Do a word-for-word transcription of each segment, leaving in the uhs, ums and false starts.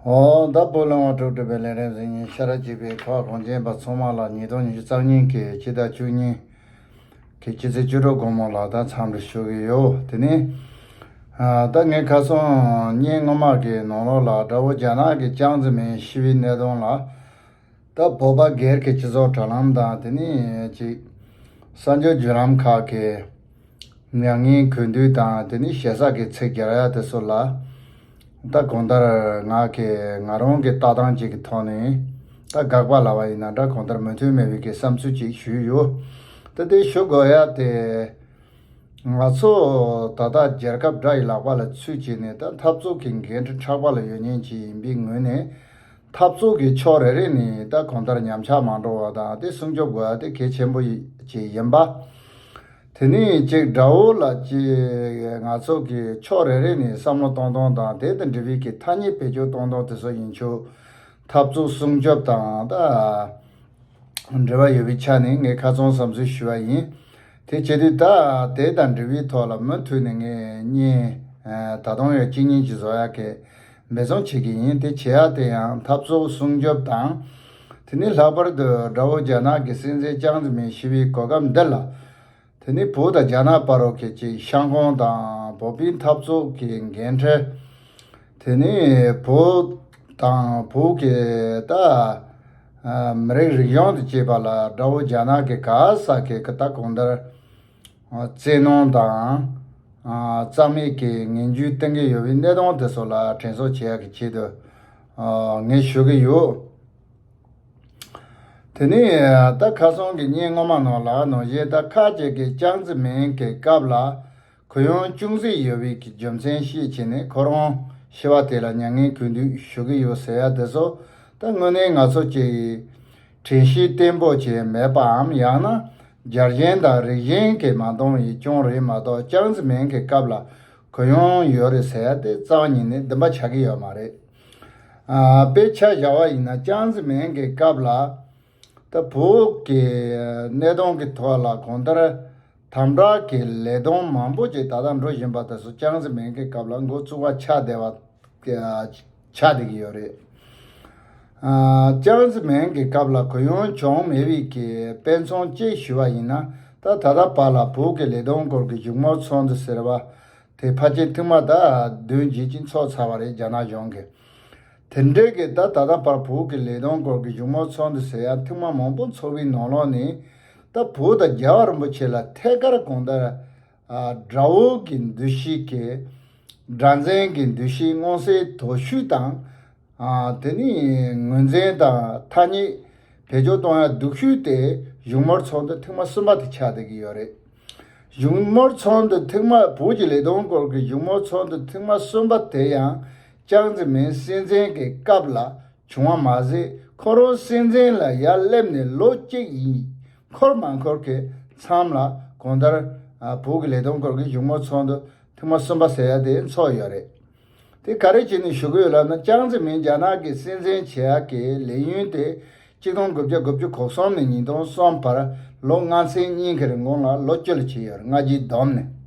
ཨོ། ད་བུ་ལོན་བ་དྲུག་གྲུབ་པའི་ལས་རིམ་གཟིགས་མཁན་ཤ་ར་གཅིག་པའི་ཁ་བ་གངས་ཅན་པ་ཚང་མ་ལ་ཉིས་སྟོང་ཉི་ཤུ་རྩ་གཉིས་ཀྱི་སྤྱི་ཟླ་བཅུ་གཉིས་ཀྱི་སྤྱི་ཚེས་བཅུ་དྲུག་དགོང་མོ་ལ་ད་འཚམས་འདྲི་ཞུ་གི་ཡོད། དེ་ནི་ཨ་ད་ངས་ཁ་སང་བརྙན་སྔོན་མ་གི་ནང་ལོགས་ལ་དགྲ་བོ་རྒྱ་ནག་གི་ཅང་ཙེ་མིན་ཤི་བའི་གནད་དོན་ལ། ད་བོད་པ་སྒེར་གྱི་སྤྱི་ཚོགས་དྲ་ལམ་དང་དེ་ནི་ཅིག་གསར་འགྱུར་བརྒྱུད་ལམ་ཁག་གི་མྱ་ངན་གུས་འདུད་དང་དེ་ནི་ཞེ་ས་གི་ཚིག་རྒྱག་ཡ་དེ་ཚོ་ལ། ད་གང་ལྟར་ང་གི་ང་རང་གི་ལྟ་སྟངས་ཅིག་གི་ཐོག་ནས་ད་དགག་པ་ལབ་པ་ཡིན་ན་འདྲ། གང་ལྟར་མོས་མཐུན་མེད་པའི་གི་བསམ་ཚུལ་ཅིག་ཞུས་ཡོད། ད་དེ་ཞུ་དགོས་ཡ་དེ། ང་ཚོ་ད་ལྟ་རྒྱལ་ཁབ་དགྲ་ཡི་ལག་པ་ལ་ཚུད་བྱས་ནས་ད་འཐབ་རྩོད་ཀྱི་འགན་འཁྲི་ཕྲག་པ་ལ་ཡོད་མཁན་ཅིག་ཡིན་པའི་ངོས་ནས། འཐབ་རྩོད་ཀྱི་ཕྱོགས་རེ་རེ་ནས་ད་གང་ལྟར་ཉམས་ཆག་མ་འགྲོ་བ་དང་དེ་སྲུང་སྐྱོབ་དགོས་པ་དེ་གལ་ཆེན་པོ་ཅིག་ཡིན་པ། དེ་ནས་ཅིག་དགྲ་བོ་ལ་ཅིག་ང་ཚོ་གི་ཕྱོགས་རེ་རེ་ནས་བསམ་བློ་གཏོང་སྟངས་དང་དེ་དང་འབྲེལ་བའི་གི་ཐ་སྙད་བེད་སྤྱོད་གཏོང་སྟངས་དེ་ཚོ་ཡིན་ཆོག་འཐབ་རྩོད་སྲུང་སྐྱོབ་དང་ད། འབྲེལ་བ་ཡོད་པའི་ཆ་ནས་ངས་ཁ་ཚོན་བསམ་ཚུལ་ཞུ་བ་ཡིན། དེ་བྱེད་དུས་ད་དེ་དང་འབྲེལ་བའི་ཐོག་ལ་མུ་མཐུད་ནས་ངས་བརྙན་ད་དུང་ཡང་གཅིག་གཉིས་ཅིག་བཟོ་ཡག་གི་འབད་བརྩོན་བྱེད་ཀྱི་ཡིན། དེ་བྱེད་ཡག་དེ་ཡང་འཐབ་རྩོད་སྲུང་སྐྱོབ་དང་། དེ་ནི་ལྷག་པར་དུ་དགྲ་བོ་རྒྱ་ནག་གི་སྲིད་འཛིན་ཅང་ཙེ་མིན་ཤི་བའི་གོ་སྐབས་འདི་ལ། དེ་ནི་བོད་དང་རྒྱ་ནག་བར་རོགས་ཀྱི་ཅིག་ཤ་འཁོན་དང་བོད་པའི་འཐབ་རྩོད་ཀྱི་འགན་འཁྲི། དེ་ནི་བོད་དང་བོད་ཀྱི་ད་མི་རིགས་རིག་གཞུང་དང་བཅས་པ་ལ་དགྲ་བོ་རྒྱ་ནག་གི་ག་ས་གི་ད་གང་ལྟར་བཙན་གནོན་དང་རྩ་མེད་ཀྱི་ངན་ཇུས་གཏོང་གི་ཡོད་པའི་གནད་དོན་དེ་ཚོ་ལ་དྲན་གསོ་བྱེད་ཡག་གི་ཆེད་དུ་ངས་ཞུ་གི་ཡོད། དེ་ནས་ད་ཁ་སང་གི་བརྙན་སྔོན་མ་ནང་ལ་ནང་བཞིན་ད་ཁ་ཅིག་གིས་ཅང་ཙེ་མིན་གྱི་སྐབས་ལ་གུ་ཡངས་ཅུང་ཟད་ཡོད་པའི་གི་རྒྱུ་མཚན་བཤད་བྱས་ནས་ཁོ་རང་ཤི་བ་དེ་ལ་མྱ་ངན་གུས་འདུད་ཞུ་གི་ཡོད་ཟེར་ཡ་དེ་ཚོ་ད་དངོས་གནས་ང་ཚོ་ཅིག་དྲན་ཤེས་བརྟན་པོ་བྱས་མེད་པའམ་ཡང་ན་རྒྱལ་ཞེན་དང་རིགས་ཞེན་གྱིས་མ་འདང་བའི་རྐྱེན་རེད་མ་གཏོགས་ཅང་ཙེ་མིན་གྱི་སྐབས་ལ་གུ་ཡངས་ཡོད་རེད་ཟེར་ཡ་དེ་རྩ་བ་ཉིད་ནས་བདེན་པ་ཆགས་ཀྱི་ཡོད་མ་རེད། ཨ་དཔེ་ཆ་བཞག་པ་ཡིན་ན་ཅང་ཙེ་མིན་གྱི་སྐབས་ལ་ད་བོད་ཀྱི་གནད་དོན་གྱི་ཐོག་ལ་གང་ལྟར་དམ་དྲག་གི་ལས་དོན་མང་པོ་ཅིག་ད་ལྟ་འགྲོ་བཞིན་པ་དེ་ཚོ་ཅང་ཙེ་མིན་གྱི་སྐབས་ལ་འགོ་བཙུགས་པ་ཆགས་བསྡད་པ་ཆགས་བསྡད་ཀྱི་ཡོད་རེད། ཨ་ཅང་ཙེ་མིན་གྱི་སྐབས་ལ་གུ་ཡངས་བྱུང་མེད་པའི་གི་དཔེ་མཚོན་གཅིག་ཞུ་བ་ཡིན་ན་ད་ད་ལྟ་བར་ལ་བོད་ཀྱི་ལས་དོན་སྐོར་གྱི་བཞུགས་མོལ་ཚོགས་འདུ་ཟེར་བ། དེ་ཕལ་ཆེར་ཐེངས་མ་ད་བདུན་བརྒྱད་ཅིག་ཚོགས་ཚར་བ་རེད་རྒྱ་ནག་གཞུང་གིས། དེ་འདྲའི་གི་ད་ད་ལྟ་བར་བོད་ཀྱི་ལས་དོན་སྐོར་གྱི་བཞུགས་མོལ་ཚོགས་འདུ་ཟེར་ཡ་ཐེངས་མ་མང་པོ་ཚོགས་པའི་ནང་ལོགས་ནས་ད་བོད་དང་རྒྱལ་བ་རིན་པོ་ཆེ་ལ་ཐད་ཀར་གང་ལྟར་ཨ་དགྲ་བོ་གི་འདུ་ཤེས་ཀྱི་དགྲར་འཛིན་གྱི་འདུ་ཤེས་མངོན་གསལ་དོད་ཤོས་དང་། ཨ་དེ་ནི་ངོས་འཛིན་དང་ཐ་སྙད་བེད་སྤྱོད་གཏོང་ཡ་སྡུག་ཤོས་དེ་བཞུགས་མོལ་ཚོགས་འདུ་ཐེངས་མ་གསུམ་པ་དེ་ཆགས་བསྡད་ཀྱི་ཡོད་རེད། བཞུགས་མོལ་ཚོགས་འདུ་ཐེངས་མ་བོད་ཀྱི་ལས་དོན་སྐོར་གྱི་བཞུགས་མོལ་ཚོགས་འདུ་ཐེངས་མ་གསུམ་པ་དེ་ཡང་ཅང་ཙེ་མིན་སྲིད་འཛིན་གྱི་སྐབས་ལ་བྱུང་བ་མ་ཟད་ཁོ་རང་སྲིད་འཛིན་ལ་ཡར་སླེབས་ནས་ལོ་གཅིག་ཡིན་འཁོར་མ་འཁོར་གྱི་མཚམས་ལ་གང་ལྟར་ཨ་བོད་ཀྱི་ལས་དོན་སྐོར་གྱི་བཞུགས་མོལ་ཚོགས་འདུ་ཐེངས་མ་གསུམ་པ་ཟེར་ཡ་དེ་ཚོགས་ཡོད་རེད། དེ་ག་རེ་བྱས་ནས་ཞུ་གི་ཡོད་ལབ་ན་ཅང་ཙེ་མིན་རྒྱ་ནག་གི་སྲིད་འཛིན་བྱེད་ཡག་གི་ལས་ཡུན་དེ་གཅིག་སྟོང་དགུ་བརྒྱ་དགུ་བཅུ་གོ་གསུམ་ནས་ཉིས་སྟོང་གསུམ་བར་ལོ་ལྔ་ཚན་གཉིས་ཀྱི་རིང་གོང་ལ་ལོ་བཅུ་ལ་ཕྱིན་ཡོད་རེད། སྔ་རྗེས་བསྡོམས་ནས།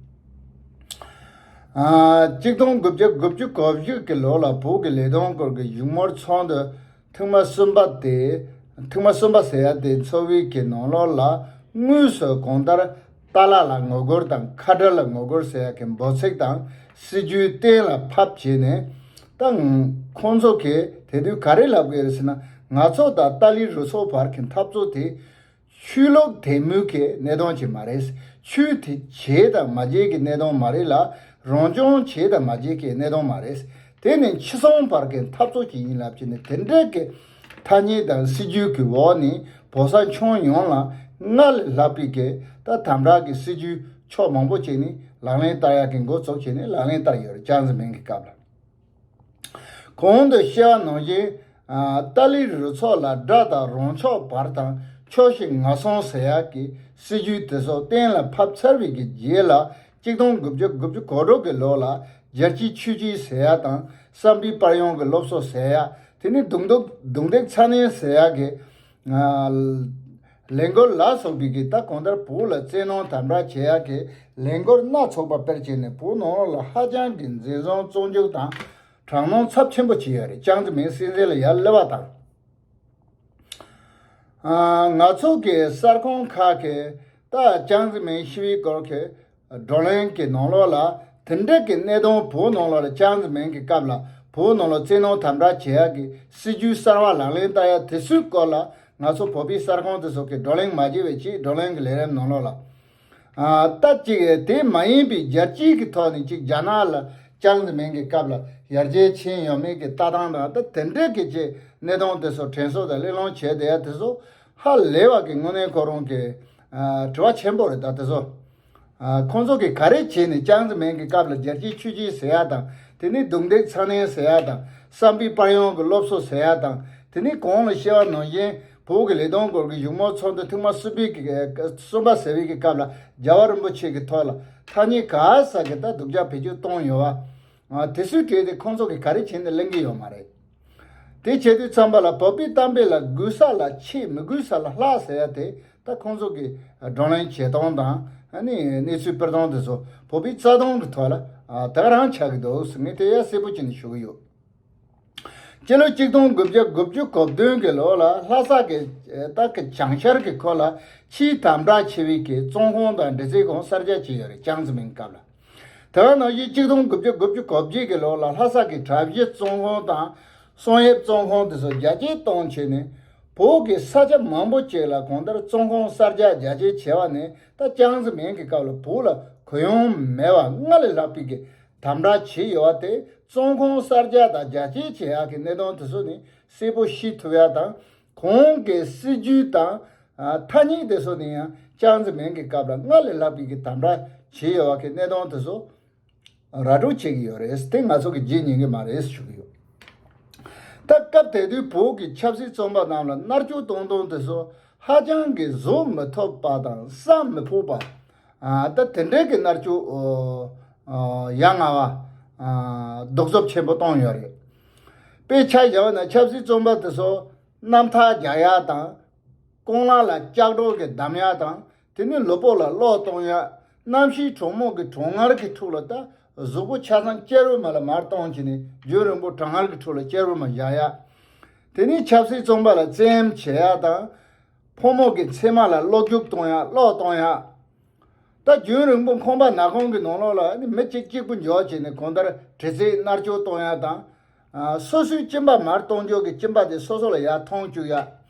ཨ་གཅིག་སྟོང་དགུ་བརྒྱ་དགུ་བཅུ་གོ་བཞི་གི་ལོ་ལ་བོད་ཀྱི་ལས་དོན་སྐོར་གྱི་བཞུགས་མོལ་ཚོགས་འདུ་ཐེངས་མ་གསུམ་པ་དེ། ཐེངས་མ་གསུམ་པ་ཟེར་ཡ་དེ་ཚོགས་པའི་གི་ནང་ལོགས་ལ་དངོས་སུ་གང་ལྟར་ཏཱ་ལ་ལ་ངོ་རྒོལ་དང་ཁ་བྲལ་ལ་ངོ་རྒོལ་ཟེར་ཡ་གི་འབོད་ཚིག་དང་སྲིད་ཇུས་གཏན་ལ་ཕབ་བྱས་ནས་ད་ཁོང་ཚོ་གིས་དེ་དུས་ག་རེ་ལབ་ཀྱི་རེད་ཟེར་ན་ང་ཚོ་དང་ཏཱ་ལའི་རུ་ཚོགས་བར་གྱི་འཐབ་རྩོད་དེ་ཆོས་ལུགས་དད་མོས་ཀྱི་གནད་དོན་ཅིག་མ་རེད། ཆོས་དེ་བྱས་དང་མ་བྱས་ཀྱི་གནད་དོན་མ་རེད་ལ། རང་སྐྱོང་བྱས་དང་མ་བྱས་ཀྱི་གནད་དོན་མ་རེད། དེ་ནི་ཕྱི་སོང་བར་གྱི་འཐབ་རྩོད་ཅིག་ཡིན་ལབ་ཀྱི་ནི་དེ་འདྲའི་གི་ཐ་སྙད་དང་སྲིད་ཇུས་ཀྱི་འོག་ནས་བོད་ས་ཁྱོན་ཡོངས་ལ་སྔར་ལས་ལྷག་པའི་གི་ད་དམ་དྲག་གི་སྲིད་ཇུས་ཕྱོགས་མང་པོ་ཅིག་ནི་ལག་ལེན་བསྟར་ཡག་གི་འགོ་བཙུགས་བྱས་ནས་ལག་ལེན་བསྟར་ཡོད་རེད། ཅང་ཙེ་མིན་གྱི་སྐབས་ལ། གོང་དུ་བཤད་པ་ནང་བཞིན། ཨ་ཏཱ་ལའི་རུ་ཚོགས་ལ་དགྲ་དང་རང་ཕྱོགས་བར་དང་ཕྱོགས་ཞེན་ངན་སོང་ཟེར་ཡག་གི་སྲིད་ཇུས་དེ་ཚོ་གཏན་ལ་ཕབ་ཚར་བའི་གི་རྗེས་ལ་གཅིག་སྟོང་དགུ་བརྒྱ་དགུ་བཅུ་གོ་དྲུག་གི་ལོ་ལ་རྒྱལ་གཅེས་ཆོས་གཅེས་ཟེར་ཡག་དང་བསམ་པའི་དཔལ་ཡོན་གྱི་སློབ་གསོ་ཟེར་ཡག་དེ་ནི་རྡུང་རྡེག་རྡུང་རྡེག་ཚ་ནན་ཟེར་ཡག་གི་ཨ། ལས་འགུལ་ལ་སོགས་པའི་གི་ད་གང་ལྟར་བོད་ལ་བཙན་གནོན་དམ་དྲག་བྱེད་ཡག་གི་ལས་འགུལ་སྣ་ཚོགས་པ་སྤེལ་བྱས་ནས་བོད་ནང་ལོགས་ལ་ཧ་ཅང་གི་འཛིན་བཟུང་བཙོན་འཇུག་དང་ དྲག་གནོན་ཚབས་ཆེན་པོ་བྱས་ཡོད་རེད། ཅང་ཙེ་མིན་སྲིད་འཛིན་ལ་ཡར་སླེབས་པ་དང་། ཨ། ང་ཚོ་གི་གསར་ཁང་ཁག་གིས་ད་ཅང་ཙེ་མིན་ཤི་བའི་སྐོར་གྱི་བགྲོ་གླེང་གི་ནང་ལོགས་ལ། དེ་འདྲ་གི་གནད་དོན་བོད་ནང་ལོགས་ལ་ཅང་ཙེ་མིན་གྱི་སྐབས་ལ་བོད་ནང་ལ་བཙན་གནོན་དམ་དྲག་བྱེད་ཡག་གི་སྲིད་ཇུས་གསར་བ་ལག་ལེན་བསྟར་ཡག་དེ་ཚོའི་སྐོར་ལ་ང་ཚོ་བོད་པའི་གསར་ཁང་དེ་ཚོ་གིས་བགྲོ་གླེང་མ་བྱས་པའི་ཅིག་བགྲོ་གླེང་གི་ལས་རིམ་ནང་ལོགས་ལ། ཨ། ད་ཅིག་དེ་མ་ཡིན་པའི་རྒྱལ་སྤྱིའི་གི་ཐོག་ནས་ཅིག་རྒྱ་ནག་ལ་ཅང་ཙེ་མིན་གྱི་སྐབས་ལ་ཡར་རྒྱས་ཕྱིན་ཡོད་མེད་ཀྱི་ལྟ་སྟངས་དང་། ད་དེ་འདྲའི་གི་ཅིག་གནད་དོན་དེ་ཚོ་དྲན་གསོ་དང་གླེང་སློང་བྱས་བསྡད་ཡ་དེ་ཚོ་ཧ་ལས་པ་གི་དངོས་གནས་ཁོ་རང་གི། ཨ། དྲི་བ་ཆེན་པོ་རེད། ད་དེ་ཚོ། ཨ། ཁོང་ཚོ་གིས་ག་རེ་བྱས་ནས་ཅང་ཙེ་མིན་གྱི་སྐབས་ལ་རྒྱལ་སྤྱིའི་ཆོས་བརྒྱུད་ཟེར་ཡ་དང་། དེ་ནས་རྡུང་རྡེག་ཚ་ནན་ཟེར་ཡ་དང་། བསམ་པའི་དཔལ་ཡོན་གྱི་སློབ་གསོ་ཟེར་ཡ་དང་། དེ་ནས་གོང་ལ་བཤད་པ་ནང་བཞིན་བོད་ཀྱི་ལས་དོན་སྐོར་གྱི་བཞུགས་མོལ་ཚོགས་འདུ་ཐེངས་མ་གསུམ་པའི་གི་གསུམ་པ་ཟེར་བའི་གི་སྐབས་ལ་རྒྱལ་བ་རིན་པོ་ཆེ་གི་ཐོག་ལ་ཐ་སྙད་ག་ས་གི་ད་སྡུག་ཅག་བེད་སྤྱོད་བཏང་ཡོད་པ། ཨ། དེ་ཚོའི་གྲས་དེ་ཁོང་ཚོ་གིས་ག་རེ་བྱས་ནས་གླེང་གི་ཡོད་མ་རེད། དེ་བྱེད་དུས་ཙམ་པ་ལ་བོད་པའི་གཏམ་དཔེ་ལ་དགོས་ས་ལ་ཆེ་མི་དགོས་ས་ལ་ལྷག་ཟེར་ཡ་དེ། ད་ཁོང་ཚོ་གི་བགྲོ་གླེང་བྱེད་སྟངས་དང་། ཨ་ནི་གནས་ཚུལ་སྤེལ་སྟངས་དེ་ཚོ་བོད་པའི་རྩ་དོན་གྱི་ཐོག་ལ། ཨ། དེ་ག་རང་ཆགས་ཀྱི་འདུག་ཟེར། ངས་དེ་ཡ་གསལ་པོ་བྱས་ནས་ཞུ་གི་ཡོད། སྤྱི་ལོ་གཅིག་སྟོང་དགུ་བརྒྱ་དགུ་བཅུ་གོ་བདུན་གྱི་ལོ་ལ་ལྷ་ས་གི། ད་གི་བྱང་ཤར་གྱི་ཁུལ་ལ་ཆེས་དམ་དྲག་ཆེ་བའི་གི་བཙོན་ཁང་དང་འདྲི་རྩད་ཁང་གསར་རྒྱག་བྱས་ཡོད་རེད། ཅང་ཙེ་མིན་སྐབས་ལ། དེ་ག་ནང་བཞིན་གཅིག་སྟོང་དགུ་བརྒྱ་དགུ་བཅུ་གོ་བརྒྱད་ཀྱི་ལོ་ལ་ལྷ་ས་གི་གྲྭ་བཞི་བཙོན་ཁང་དང་། བསམ་ཡས་བཙོན་ཁང་དེ་ཚོ་རྒྱ་སྐྱེད་གཏོང་བྱས་ནས། བོད་ཀྱི་ས་ཆ་མང་པོ་ཅིག་ལ་གང་ལྟར་བཙོན་ཁང་གསར་རྒྱག་རྒྱ་སྐྱེད་བྱས་པ་ནས། ད་ཅང་ཙེ་མིན་གྱི་སྐབས་ལ་བོད་ལ་གུ་ཡངས་མེད་པ་སྔར་ལས་ལྷག་པའི་གི་དམ་དྲག་བྱས་ཡོད་པ་དེ། བཙོན་ཁང་གསར་རྒྱག་དང་རྒྱ་སྐྱེད་བྱེད་ཡག་གི་གནད་དོན་དེ་ཚོ་ནི་གསལ་པོ་ཤེས་ཐུབ་ཡ་དང་། གོང་གི་སྲིད་ཇུས་དང་། ཨ། ཐ་སྙད་དེ་ཚོ་ནི་ཡང་ཅང་ཙེ་མིན་གྱི་སྐབས་ལ་སྔར་ལས་ལྷག་པའི་གི་དམ་དྲག་བྱས་ཡོད་པ་གི་གནད་དོན་དེ་ཚོ་ར་སྤྲོད་བྱེད་ཀྱི་ཡོད་རེད། དེ་ང་ཚོ་གིས་བརྗེད་ཉན་གྱི་མ་རེད་ཞུ་གི་ཡོད། ད་སྐབས་དེ་དུས་བོད་ཀྱི་ཆབ་སྲིད་བཙོན་པ་རྣམས་ལ་མནར་གཅོད་གཏོང་སྟངས་དེ་ཚོ་ཧ་ཅང་གི་བཟོད་མི་ཐུབ་པ་དང་བསམ་མི་ཕོད་པ། ཨ། ད་དེ་འདྲའི་གི་མནར་གཅོད། ཨ། ཡ་ང་བ། ཨ། གདུག་རྩུབ་ཆེན་པོ་བཏང་ཡོད་རེད། དཔེ་ཆ་བཞག་ན་ཆབ་སྲིད་བཙོན་པ་དེ་ཚོ་གནམ་ཐག་རྒྱག་ཡ་དང་། རྐང་ལག་ལ་ལྕགས་སྒྲོག་གིས་བསྡམ་ཡ་དང་། དེ་ནས་ལུས་པོ་ལ་གློག་གཏོང་ཡ། གནམ་གཤིས་གྲང་མོ་གི་གྲང་ངར་གྱི་ཁྲོད་ལ་ད་གཟུགས་པོ་ཆ་ཚང་གཅེར་བུ་མ་ལ་མར་གཏོང་བྱས་ནས་རྒྱུན་རིང་པོ་གྲང་ངར་གྱི་ཁྲོད་ལ་གཅེར་བུ་མ་བཞག་ཡ། དེ་ནས་ཆབ་སྲིད་བཙོན་པ་ལ་བཙན་གཡེམ་བྱེད་ཡ་དང་། ཕོ་མོ་གི་མཚན་མ་ལ་གློ་རྒྱུག་གཏོང་ཡ། གློག་གཏོང་ཡ། ད་རྒྱུན་རིང་པོ་ཁང་པ་ནག་ཁང་གི་ནང་ལོགས་ལ་ནི་མི་གཅིག་གཅིག་པུ་འཇོག་བྱས་ནས་གང་ལྟར་དྲི་རྩད་མནར་གཅོད་གཏོང་ཡ་དང་། ཨ། སོ་སོའི་གཅིན་པ་མར་གཏོང་རྒྱུ་གི་གཅིན་པ་དེ་སོ་སོ་ལ་ཡར་འཐོང་བཅུག་ཡ།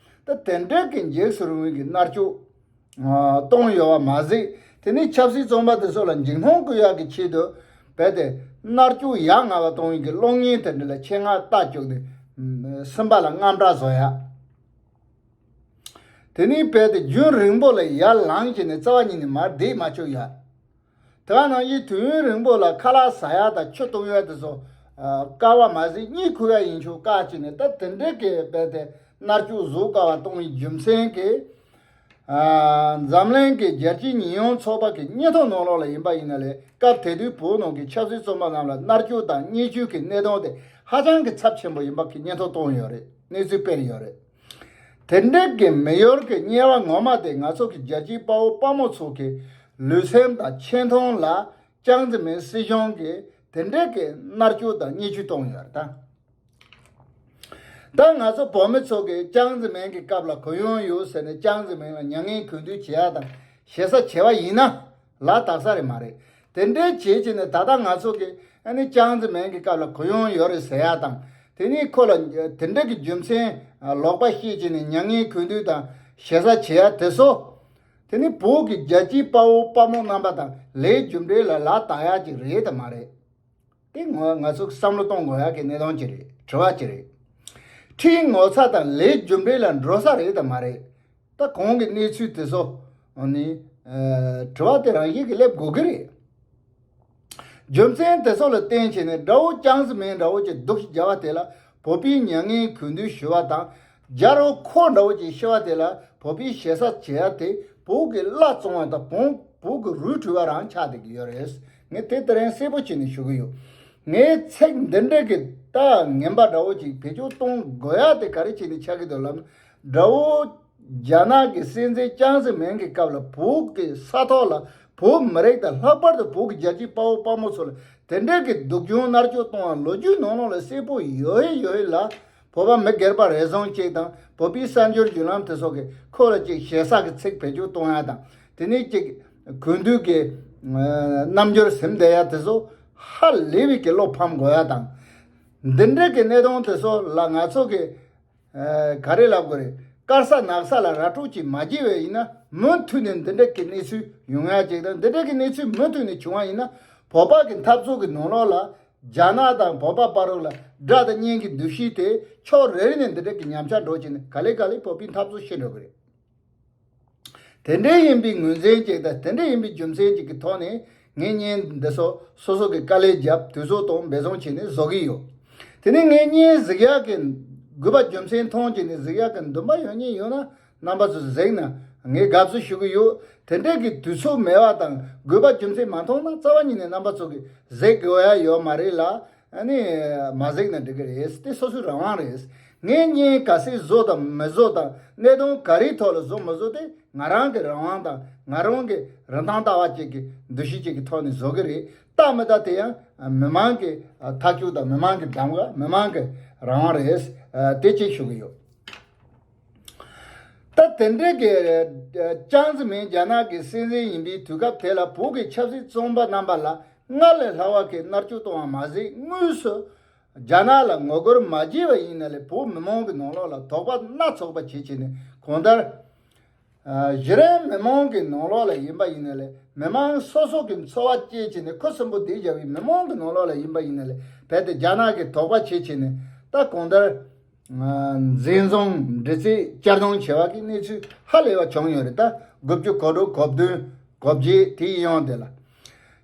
ད་དེ་འདྲ་གི་འཇིགས་སུ་རུང་བའི་གི་མནར་གཅོད། ཨ། གཏོང་ཡོད་པ་མ་ཟད། དེ་ནས་ཆབ་སྲིད་བཙོན་པ་དེ་ཚོ་ལ་འཇིགས་སྣང་སྐུལ་ཡག་གི་ཆེད་དུ་རྦད་དེ་མནར་གཅོད་ཡ་ང་བ་གཏོང་བའི་གི་གློག་བརྙན་དེ་འདྲ་ལ་ཆེད་མངགས་རྟ་བཅུག་ནས་སེམས་པ་ལ་དངངས་སྐྲག་བཟོ་ཡ། དེ་ནས་རྦད་དེ་རྒྱུན་རིང་པོ་ལ་ཡར་ལངས་བྱས་ནས་རྩ་བ་ཉིད་ནས་མར་བསྡད་མ་བཅུག་ཡ། དེ་ག་ནང་བཞིན་དུས་ཡུན་རིང་པོ་ལ་ཁ་ལག་ཟ་ཡ་དང་ཆུ་འཐུང་ཡ་དེ་ཚོ། ཨ། བཀག་པ་མ་ཟད་གཉིད་ཁུག་ཡ་ཡིན་ཆོག་བཀག་བྱས་ནས། ད་དེ་འདྲའི་གི་རྦད་དེ་མནར་གཅོད་གཟུགས་དཀའ་བ་གཏོང་བའི་རྒྱུ་མཚན་གྱིས། ཨ། འཛམ་གླིང་གི་རྒྱལ་སྤྱིའི་ཉེས་ཡངས་ཚོགས་པ་གི་སྙན་ཐོ་ནང་ལོགས་ལ་ཡིན་པ་ཡིན་ན་ལས། སྐབས་དེ་དུས་བོད་ནང་གི་ཆབ་སྲིད་བཙོན་པ་རྣམས་ལ་མནར་གཅོད་དང་བརྙས་བཅོས་ཀྱི་གནད་དོན་དེ་ཧ་ཅང་གི་ཚབས་ཆེན་པོ་ཡིན་པ་གི་སྙན་ཐོ་བཏོན་ཡོད་རེད། གནས་ཚུལ་སྤེལ་ཡོད་རེད། དེ་འདྲའི་གི་མི་གཡོར་གྱི་དམྱལ་བ་ངོ་མ་དེ་ང་ཚོ་གི་རྒྱལ་གཅེས་དཔའ་བོ་དཔའ་མོ་ཚོ་གི་ལུས་སེམས་དང་ཆེ་མཐོང་ལ་ཅང་ཙེ་མིན་སྲིད་གཞུང་གིས་དེ་འདྲའི་གི་མནར་གཅོད་དང་བརྙས་བཅོས་གཏོང་ཡོད་རེད་ད། ད་ང་ཚོ་བོད་མི་ཚོ་གིས་ཅང་ཙེ་མིན་གྱི་སྐབས་ལ་གུ་ཡངས་ཡོད་ཟེར་ནས་ཅང་ཙེ་མིན་ལ་མྱ་ངན་གུས་འདུད་བྱེད་ཡ་དང་ཞེ་ས་བྱས་པ་ཡིན་ན་ལ་དྭགས་ས་རེད་མ་རེད། དེ་འདྲའི་བྱེད་བྱས་ནས་ད་ལྟ་ང་ཚོ་གིས་ཨ་ནི་ཅང་ཙེ་མིན་གྱི་སྐབས་ལ་གུ་ཡངས་ཡོད་རེད་ཟེར་ཡ་དང་། དེ་ནས་ཁོ་ལ་དེ་འདྲ་གི་རྒྱུ་མཚན་ལོག་པ་བཤད་བྱས་ནས་མྱ་ངན་གུས་འདུད་དང་ཞེ་ས་བྱེད་ཡ་དེ་ཚོ། དེ་ནི་བོད་ཀྱི་རྒྱལ་གཅེས་དཔའ་བོ་དཔའ་མོ་རྣམ་པ་དང་ལས་རྒྱུ་འབྲས་ལ་ལ་དྭགས་ཡ་ཅིག་རེད་དམ་མ་རེད། དེ་ང་ང་ཚོ་བསམ་བློ་གཏོང་དགོས་ཡག་གི་གནད་དོན་ཅིག་རེད། དྲི་བ་ཅིག་རེད། ཁྲིམས་ངོ་ཚ་དང་ལས་རྒྱུ་འབྲས་ལ་འགྲོ་ས་རེད་དམ་མ་རེད། ད་གོང་གི་གནས་ཚུལ་དེ་ཚོ་ནི། ཨ། དྲི་བ་དེ་རང་བཞིན་གྱིས་སླེབས་དགོས་ཀྱི་རེད། རྒྱུ་མཚན་དེ་ཚོ་ལ་བརྟེན་བྱས་ནས་དགྲ་བོ་ཅང་ཙེ་མིན་འདྲ་བོ་ཅིག་སྡུག་ཅག་བརྒྱབ་པ་དེ་ལ་བོད་པས་མྱ་ངན་གུས་འདུད་ཞུ་བ་དང་། རྒྱལ་རོགས་ཁོ་འདྲ་བོ་ཅིག་ཤི་བ་དེ་ལ་བོད་པས་ཞེ་ས་བྱེད་ཡ་དེ་བོད་ཀྱི་བླ་བཙོང་བ་དང་བོད་བོད་ཀྱི་རུས་ཁྲུས་པ་རང་ཆགས་བསྡད་ཀྱི་ཡོད་རེད། ངས་དེ་དེ་རིང་གསལ་པོ་བྱས་ནས་ཞུ་གི་ཡོད། ངས་ཚིག་འདི་འདྲ་གི་ད་ངན་པ་འདྲ་བོ་ཅིག་བེད་སྤྱོད་གཏོང་དགོས་ཡ་དེ་ག་རེ་བྱས་ནས་ཆགས་ཀྱི་འདུག་ལབ་ན། དགྲ་བོ་རྒྱ་ནག་གི་སྲིད་འཛིན་ཅང་ཙེ་མིན་གྱི་སྐབས་ལ་བོད་ཀྱི་ས་ཐོག་ལ་བོད་མི་རིགས་དང་ལྷག་པར་དུ་བོད་ཀྱི་རྒྱལ་གཅེས་དཔའ་བོ་དཔའ་མོ་ཚོ་ལ་ དེ་འདྲའི་གི་སྡུག་སྦྱོང་མནར་གཅོད་གཏོང་བ་ལོ་རྒྱུས་ནང་ལོགས་ལ་གསལ་པོ་ཡོད་ཡོད་ལ། བོད་པ་མི་སྒེར་པ་རེ་ཟུང་གཅིག་དང་བོད་པའི་གསར་འབྱོར་བརྒྱུད་ལམ་དེ་ཚོ་གི་ཁོ་ལ་གཅིག་ཞེ་ས་གི་ཚིག་བེད་སྤྱོད་གཏོང་ཡ་དང་། དེ་ནས་གཅིག་གུས་འདུད་ཀྱི་ཨ་རྣམ་འགྱུར་ཟིན་བསྡད་ཡ་དེ་ཚོ་ཧ་ལས་པའི་གི་བློ་ཕམ་དགོས་ཡ་དང་། འདི་འདྲའི་གི་གནས་སྟངས་དེ་ཚོ་ལ་ང་ཚོ་གི་ཨ་ག་རེ་ལབ་དགོས་རེད། དཀར་ས་ནག་ས་ལ་ར་སྤྲོད་ཅིག་མ་བྱས་པ་ཡིན་ན། མུ་མཐུད་ནས་འདི་འདྲ་གི་གནས་ཚུལ་ཡོང་ཡ་ཅིག་དང་། འདི་འདྲ་གི་གནས་ཚུལ་མུ་མཐུད་ནས་བྱུང་བ་ཡིན་ན། བོད་པ་གི་འཐབ་རྩོད་ཀྱི་ནང་ལོགས་ལ་རྒྱ་ནག་དང་བོད་པ་བར་ལ་དགྲ་དང་གཉེན་གྱི་འདུ་ཤེས་དེ་ཕྱོགས་རེ་རེ་ནས་འདི་འདྲ་གི་ཉམས་ཆག་འགྲོ་བྱས་ནས་ག་ལེ་ག་ལེ་བོད་པའི་འཐབ་རྩོད་ཤི་འགྲོ་གི་རེད། དེ་འདྲ་ཡིན་པའི་ངོས་འཛིན་ཅིག་དང་། དེ་འདྲ་ཡིན་པའི་རྒྱུ་མཚན་ཅིག་གི་ཐོག་ནས་ངས་བརྙན་འདི་ཚོ་སོ་སོ་གི་དཀའ་ལས་བརྒྱབ། དུས་ཚོད་དང་འབད་བརྩོན་བྱས་ནས་བཟོ་གི་ཡོད། དེ་ནས་ངས་བརྙན་གཟིགས་ཡག་གི་དགོས་པ་རྒྱུ་མཚན་མཐོང་བྱས་ནས་གཟིགས་ཡག་གི་འདུན་པ་ཡོད་མཁན་ཡོད་ན་རྣམ་པ་ཚོས་གཟིགས་ན་ངས་དགའ་བསུ་ཞུ་གི་ཡོད། དེ་འདྲ་གི་དུས་ཚོད་མེད་པ་དང་དགོས་པ་རྒྱུ་མཚན་མ་མཐོང་ན་རྩ་བ་ཉིད་ནས་རྣམ་པ་ཚོ་གི་གཟིགས་དགོས་ཡ་ཡོད་མ་རེད་ལ། ཨ་ནི་མ་གཟིགས་ན་འགྲིག་གི་རེད། དེ་སོ་སོའི་རང་དབང་རེད། ངས་བརྙན་ག་ཚོད་བཟོ་དང་མི་བཟོ་དང་གནད་དོན་ག་རེའི་ཐོག་ལ་བཟོ་མི་བཟོ་དེ་ང་རང་གི་རང་དབང་དང་ང་རང་གི་རིན་ཐང་ལྟ་བ་ཅིག་གི་འདུ་ཤེས་ཅིག་གི་ཐོག་ནས་བཟོ་གི་རེད། ལྟ་མི་ལྟ་དེ་ཡང་མི་མང་གི་ཐག་གཅོད་དང་མི་མང་གི་གདམ་ག། མི་མང་གི་རང་དབང་རེད། དེ་གཅིག་ཞུ་གི་ཡོད། ད་དེ་འདྲའི་གི་ཅང་ཙེ་མིན་རྒྱ་ནག་གི་སྲིད་འཛིན་ཡིན་པའི་དུས་སྐབས་དེ་ལ་བོད་ཀྱི་ཆབ་སྲིད་བཙོན་པ་རྣམ་པ་ལ་སྔར་ལས་ལྷག་པ་གི་མནར་གཅོད་གཏོང་བ་མ་ཟད། དངོས་སུ་རྒྱ་ནག་ལ་ངོ་རྒོལ་མ་བྱས་པ་ཡིན་ན་ལས་བོད་མི་མང་གི་ནང་ལོགས་ལ་དོགས་པ་སྣ་ཚོགས་པ་བྱེད་བྱས་ནས། གང་ལྟར་གཞི་རིམ་མི་མང་གི་ནང་ལོགས་ལ་ཡིན་པ་ཡིན་ན་ལས་མི་མང་སོ་སོ་གི་འཚོ་བ་སྐྱེལ་བྱས་ནས་ཁུ་སིམ་པོ་བསྡད་བཞག་པའི་མི་མང་གི་ནང་ལོགས་ལ་ཡིན་པ་ཡིན་ན་ལས་རྦད་དེ་རྒྱ་ནག་གི་དོགས་པ་བྱེད་བྱས་ནས། ད་གང་ལྟར་འཛིན་བཟུང་འདྲི་རྩད་བསྐྱར་གཏོང་བྱས་པ་གི་གནས་ཚུལ་ཧ་ལས་པ་བྱུང་ཡོད་རེད། ད་དགུ་བཅུ་གོ་དྲུག་གོ་བདུན་གོ་བརྒྱད་དེའི་ཡང་དེ་ལ།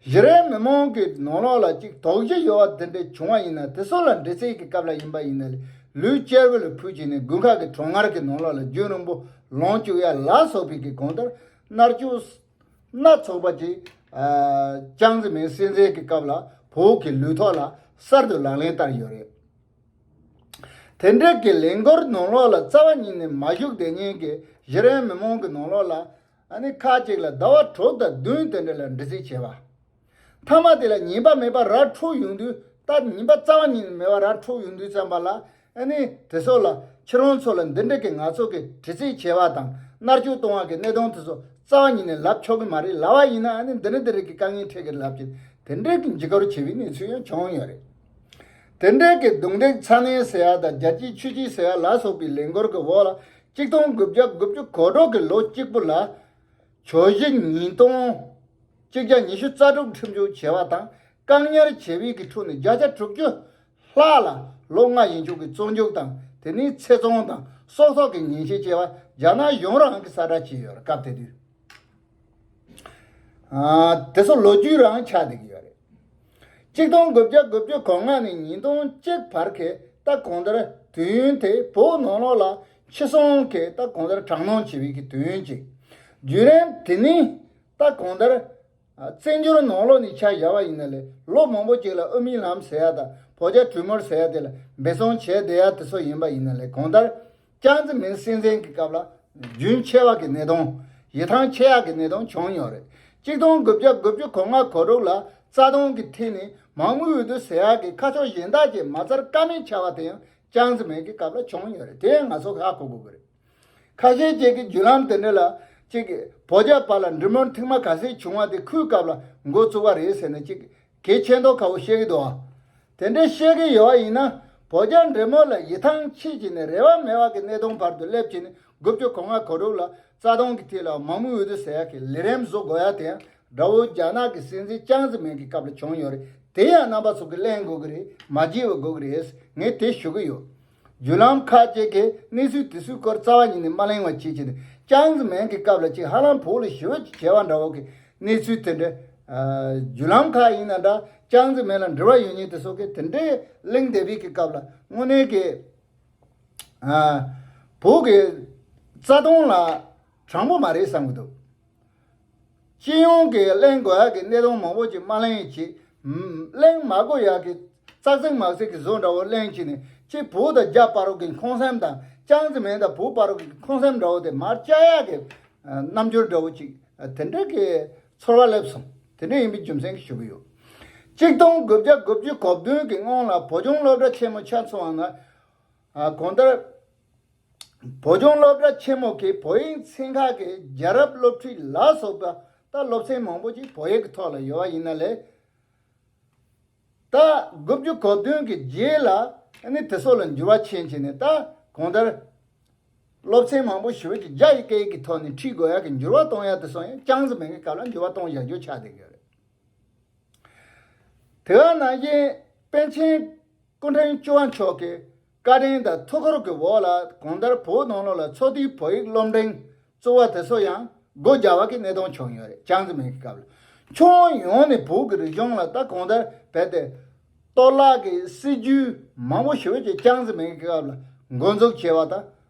གཞི་རིམ་མི་མང་གི་ནང་ལོགས་ལ་གཅིག་དོགས་གཞི་ཡོད་པ་དེ་འདྲ་བྱུང་བ་ཡིན་ན། དེ་ཚོ་ལ་འདྲི་རྩད་ཀྱི་སྐབས་ལ་ཡིན་པ་ཡིན་ན་ལས་ལུས་གཅེར་བུ་ལ་ཕུད་བྱས་ནས་དགུན་ཁ་གི་གྲང་ངར་གྱི་ནང་ལོགས་ལ་རྒྱུན་རིང་པོ་ལངས་བཅུག་ཡ་ལ་སོགས་པའི་གི་གང་ལྟར་མནར་གཅོད་སྣ་ཚོགས་པ་ཅིག་ཨ་ཅང་ཙེ་མིན་སྲིད་འཛིན་གྱི་སྐབས་ལ་བོད་ཀྱི་ལུས་ཐོག་ལ་གསར་དུ་ལག་ལེན་བསྟར་ཡོད་རེད། དེ་འདྲའི་གི་ལས་འགུལ་ནང་ལོགས་ལ་རྩ་བ་ཉིད་ནས་མ་ཞུགས་བསྡད་མཁན་གྱི་གཞི་རིམ་མི་མང་གི་ནང་ལོགས་ལ་ཨ་ནི་ཁག་ཅིག་ལ་ཟླ་བ་དྲུག་དང་བདུན་དེ་འདྲ་ལ་འདྲི་རྩད་བྱས་པ། མཐའ་མ་དེ་ལ་ཉན་པ་མེད་པ་ར་འཕྲོད་ཡོང་དུས། ད་ཉན་པ་རྩ་བ་ཉིད་ནས་མེད་པ་ར་འཕྲོད་ཡོང་དུས་ཙམ་པ་ལ། ཨ་ནི་དེ་ཚོ་ལ་ཁྱེད་རང་ཚོ་ལ་འདི་འདྲ་གི་ང་ཚོ་གི་དྲི་རྩད་བྱས་པ་དང་མནར་གཅོད་གཏོང་བ་གི་གནད་དོན་དེ་ཚོ་རྩ་བ་ཉིད་ནས་ལབ་ཆོག་གི་མ་རེད། ལབ་པ་ཡིན་ན་ཨ་ནི་འདི་འདྲ་འདི་འདྲ་གི་དཀའ་ངལ་འཕྲད་ཀྱི་རེད་ལབ་ཀྱི། དེ་འདྲའི་གི་འཇིགས་སྐུལ་བྱས་པའི་གནས་ཚུལ་ཡང་བྱུང་ཡོད་རེད། དེ་འདྲའི་གི་རྡུང་རྡེག་ཚ་ནན་ཟེར་ཡ་དང་རྒྱལ་སྤྱིའི་ཆོས་བརྒྱུད་ཟེར་ཡ་ལ་སོགས་པའི་ལས་འགུལ་གྱི་འོག་ལ་གཅིག་སྟོང་དགུ་བརྒྱ་དགུ་བཅུ་གོ་དྲུག་གི་ལོ་གཅིག་པུ་ལ་གྱོད་གཞི་ཉིས་སྟོང་གཅིག་བརྒྱ་ཉི་ཤུ་རྩ་དྲུག་ཁྲིམས་འཇུག་བྱས་པ་དང་། བཀག་ཉར་བྱས་པའི་གི་ཁྲོད་ནས་བརྒྱ་ཆ་དྲུག་ཅུ་ལྷག་ལ་ལོ་ལྔ་ཡན་ཆོད་ཀྱི་བཙོན་འཇུག་དང་། དེ་ནས་ཚེ་བཙོན་དང་སྲོག་ཐོག་གི་ཉེས་ཆད་བཅད་པ་རྒྱ་ནག་གཞུང་རང་གིས་གསལ་བསྒྲགས་བྱས་ཡོད་རེད། སྐབས་དེ་དུས། ཨ་དེ་ཚོ་ལོ་རྒྱུས་རང་ཆགས་བསྡད་ཀྱི་ཡོད་རེད། གཅིག་སྟོང་དགུ་བརྒྱ་དགུ་བཅུ་གོ་ལྔ་ནས་ཉིས་སྟོང་གཅིག་བར་གྱི་ད་གང་ལྟར་དུས་ཡུན་དེ་བོད་ནང་ལོགས་ལ་ཕྱི་སོང་གི་ད་གང་ལྟར་དྲག་གནོན་བྱེད་པའི་གི་དུས་ཡུན་ཅིག་བརྒྱུད་རིམ་དེ་ནི་ད་གང་ལྟར་ཨ་བཙན་བྱོལ་ནང་ལོགས་ནས་ཆ་བཞག་པ་ཡིན་ན་ལས་ལོ་མང་པོ་ཅིག་ལ་དབུ་མའི་ལམ་ཟེར་ཡ་དང་བོད་རྒྱ་གྲོས་མོལ་ཟེར་ཡ་དེ་ལ་འབད་བརྩོན་བྱས་བསྡད་ཡ་དེ་ཚོ་ཡིན་པ་ཡིན་ན་ལས། གང་ལྟར་ཅང་ཙེ་མིན་སྲིད་འཛིན་གྱི་སྐབས་ལ་རྒྱུན་ཆད་པ་གི་གནད་དོན། ཡིད་ཐང་ཆད་ཡག་གི་གནད་དོན་བྱུང་ཡོད་རེད། གཅིག་སྟོང་དགུ་བརྒྱ་དགུ་བཅུ་གོ་ལྔ་གོ་དྲུག་ལ་རྩ་དོན་གྱི་ཐད་ནས་མང་མོས་འོས་བསྡུ་ཟེར་ཡག་གི་ཁ་ཕྱོགས་གཞན་དག་ཅིག་མ་རྩ་བཀག་མེད་ཆགས་པ་དེ་ཡང་ཅང་ཙེ་མིན་གྱི་སྐབས་ལ་བྱུང་ཡོད་རེད། དེ་ཡང་ང་ཚོ་ཧ་གོ་དགོས་ཀྱི་རེད། ཁ་ཤས་ཅིག་གིས་བརྒྱུད་ལམ་དེ་འདྲ་ལ་ཅིག་བོད་རྒྱ་བར་ལ་འབྲེལ་མོལ་ཐེངས་མ་ག་ཚོད་བྱུང་བ་དེ་ཁོའི་སྐབས་ལ་འགོ་བཙུགས་པ་རེད་ཟེར་ནས་ཅིག་གལ་ཆེ་མདོག་ཁ་པོ་བཤད་ཀྱི་འདུག་ཨ། དེ་འདྲ་བཤད་ཀྱི་ཡོད་པ་ཡིན་ན། བོད་རྒྱ་འབྲེལ་མོལ་ལ་ཡིད་ཐང་ཆད་བྱས་ནས་རེ་བ་མེད་པ་གི་གནད་དོན་བར་དུ་སླེབས་བྱས་ནས་དགུ་བཅུ་གོ་ལྔ་གོ་དྲུག་ལ་རྩ་དོན་གྱི་ཐད་ལ་མང་མོས་འོས་བསྡུ་ཟེར་ཡག་གི་ལས་རིམ་བཟོ་དགོས་ཡ་དེ་ཡང་དགྲ་བོ་རྒྱ་ནག་གི་སྲིད་འཛིན་ཅང་ཙེ་མིན་གྱི་སྐབས་ལ་བྱུང་ཡོད་རེད། དེ་ཡང་རྣམ་པ་ཚོ་གིས་གླེང་དགོས་ཀྱི་རེད། མ་བརྗེད་པ་དགོས་ཀྱི་རེད། ངས་དེ་ཞུ་གི་ཡོད། བརྒྱུད་ལམ་ཁག་ཅིག་གིས་གནས་ཚུལ་དེ་ཚོའི་སྐོར་རྩ་བ་ཉིད་ནས་མ་གླེང་བ་བྱེད་ཀྱི་འདུག་ཅང་ཙེ་མིན་གྱི་སྐབས་ལ་ཅིག་ཧ་ལམ་བོད་ལ་ཞི་བ་ཅིག་བྱས་པ་འདྲ་བོ་གི་གནས་ཚུལ་དེ་འདྲ། ཨ་བརྒྱུད་ལམ་ཁག་ཡིན་ན་འདྲ། ཅང་ཙེ་མིན་ལ་འབྲེལ་བ་ཡོད་མཁན་དེ་ཚོ་གིས་དེ་འདྲའི་གླེང་བསྡད་པའི་གི་སྐབས་ལ་དངོས་གནས་ཀྱི་ཨ་བོད་ཀྱི་རྩ་དོན་ལ་དྲང་པོ་མ་རེད་བསམ་གྱི་འདུག་སྤྱི་ཡོངས་ཀྱི་གླེང་དགོས་ཡག་གི་གནད་དོན་མང་པོ་ཅིག་མ་གླེང་བྱས། ཨམ་གླེང་མ་དགོས་ཡག་གི་ཙག་ཙིག་མག་ཙིག་གི་བཟོ་འདྲ་བོ་གླེང་བྱས་ནས་ཅིག་བོད་དང་རྒྱ་བར་དུ་གི་ཁོང་སེམས་དང་ཅང་ཙེ་མིན་དང་བོད་བར་དུ་གི་ཁོང་སེམས་འདྲ་བོ་དེ་མར་བཅག་ཡག་གི་ཨ་རྣམ་འགྱུར་འདྲ་བོ་ཅིག་ཨ་དེ་འདྲ་གི་ཚོར་བ་སླེབས་སོང་། དེ་འདྲ་ཡིན་པའི་རྒྱུ་མཚན་གྱིས་ཞུ་གི་ཡོད། གཅིག་སྟོང་དགུ་བརྒྱ་དགུ་བཅུ་གོ་བདུན་གྱི་སྔོན་ལ་བོད་ལྗོངས་སློབ་གྲྭ་ཆེན་མོ་ཆ་མཚོན་པ་ན། ཨ་གང་ལྟར། བོད་ལྗོངས་སློབ་གྲྭ་ཆེན་མོ་གི་བོད་ཡིག་ཚན་ཁག་གི་རྒྱལ་རབས་སློབ་ཁྲིད་ལ་སོགས་པ་ད་སློབ་ཚན་མང་པོ་ཅིག་བོད་ཡིག་གི་ཐོག་ལ་ཡོད་པ་ཡིན་ན་ལས། ད་དགུ་བཅུ་གོ་བདུན་གྱི་རྗེས་ལ་ཨ་ནི་དེ་ཚོ་ལ་འགྱུར་བ་ཕྱིན་བྱས་ནས། ད་གང་ལྟར་སློབ་ཚན་མང་པོ་ཞེ་པོ་ཅིག་རྒྱ་ཡི་སྐད་ཡིག་གི་ཐོག་ནས་ཁྲིད་དགོས་ཡག་གི་འགྱུར་བ་གཏོང་ཡག་དེ་ཚོ་ཡང་ཅང་ཙེ་མིན་གྱི་སྐབས་ལ་འགྱུར་བ་གཏོང་བཞག་རྒྱུ་ཆགས་བསྡད་ཀྱི་ཡོད་རེད། དེ་ག་ནང་བཞིན་པཎ་ཆེན་སྐུ་ཕྲེང་བཅུ་བ་མཆོག་གི་བཀའ་དྲིན་དང་ཐུགས་ཁུར་གྱི་འོག་ལ་གང་ལྟར་བོད་ནང་ལོགས་ལ་ཚོགས་འདུའི་བོད་ཡིག་སློབ་འབྲིང་གཙོ་བོ་དེ་ཚོ་ཡང་སྒོ་བརྒྱབ་པ་གི་གནད་དོན་བྱུང་ཡོད་རེད། ཅང་ཙེ་མིན་གྱི་སྐབས་ལ་ཁྱོན་ཡོངས་ནས་བོད་ཀྱི་རིག་གཞུང་ལ་ད་གང་ལྟར་རྦད་དེ་གཏོར་བརླག་གི་སྲིད་ཇུས་མང་པོ་ཞེ་པོ་ཅིག་ཅང་ཙེ་མིན་གྱི་སྐབས་ལ་འགོ་འཛུགས་བྱས་པ་དང་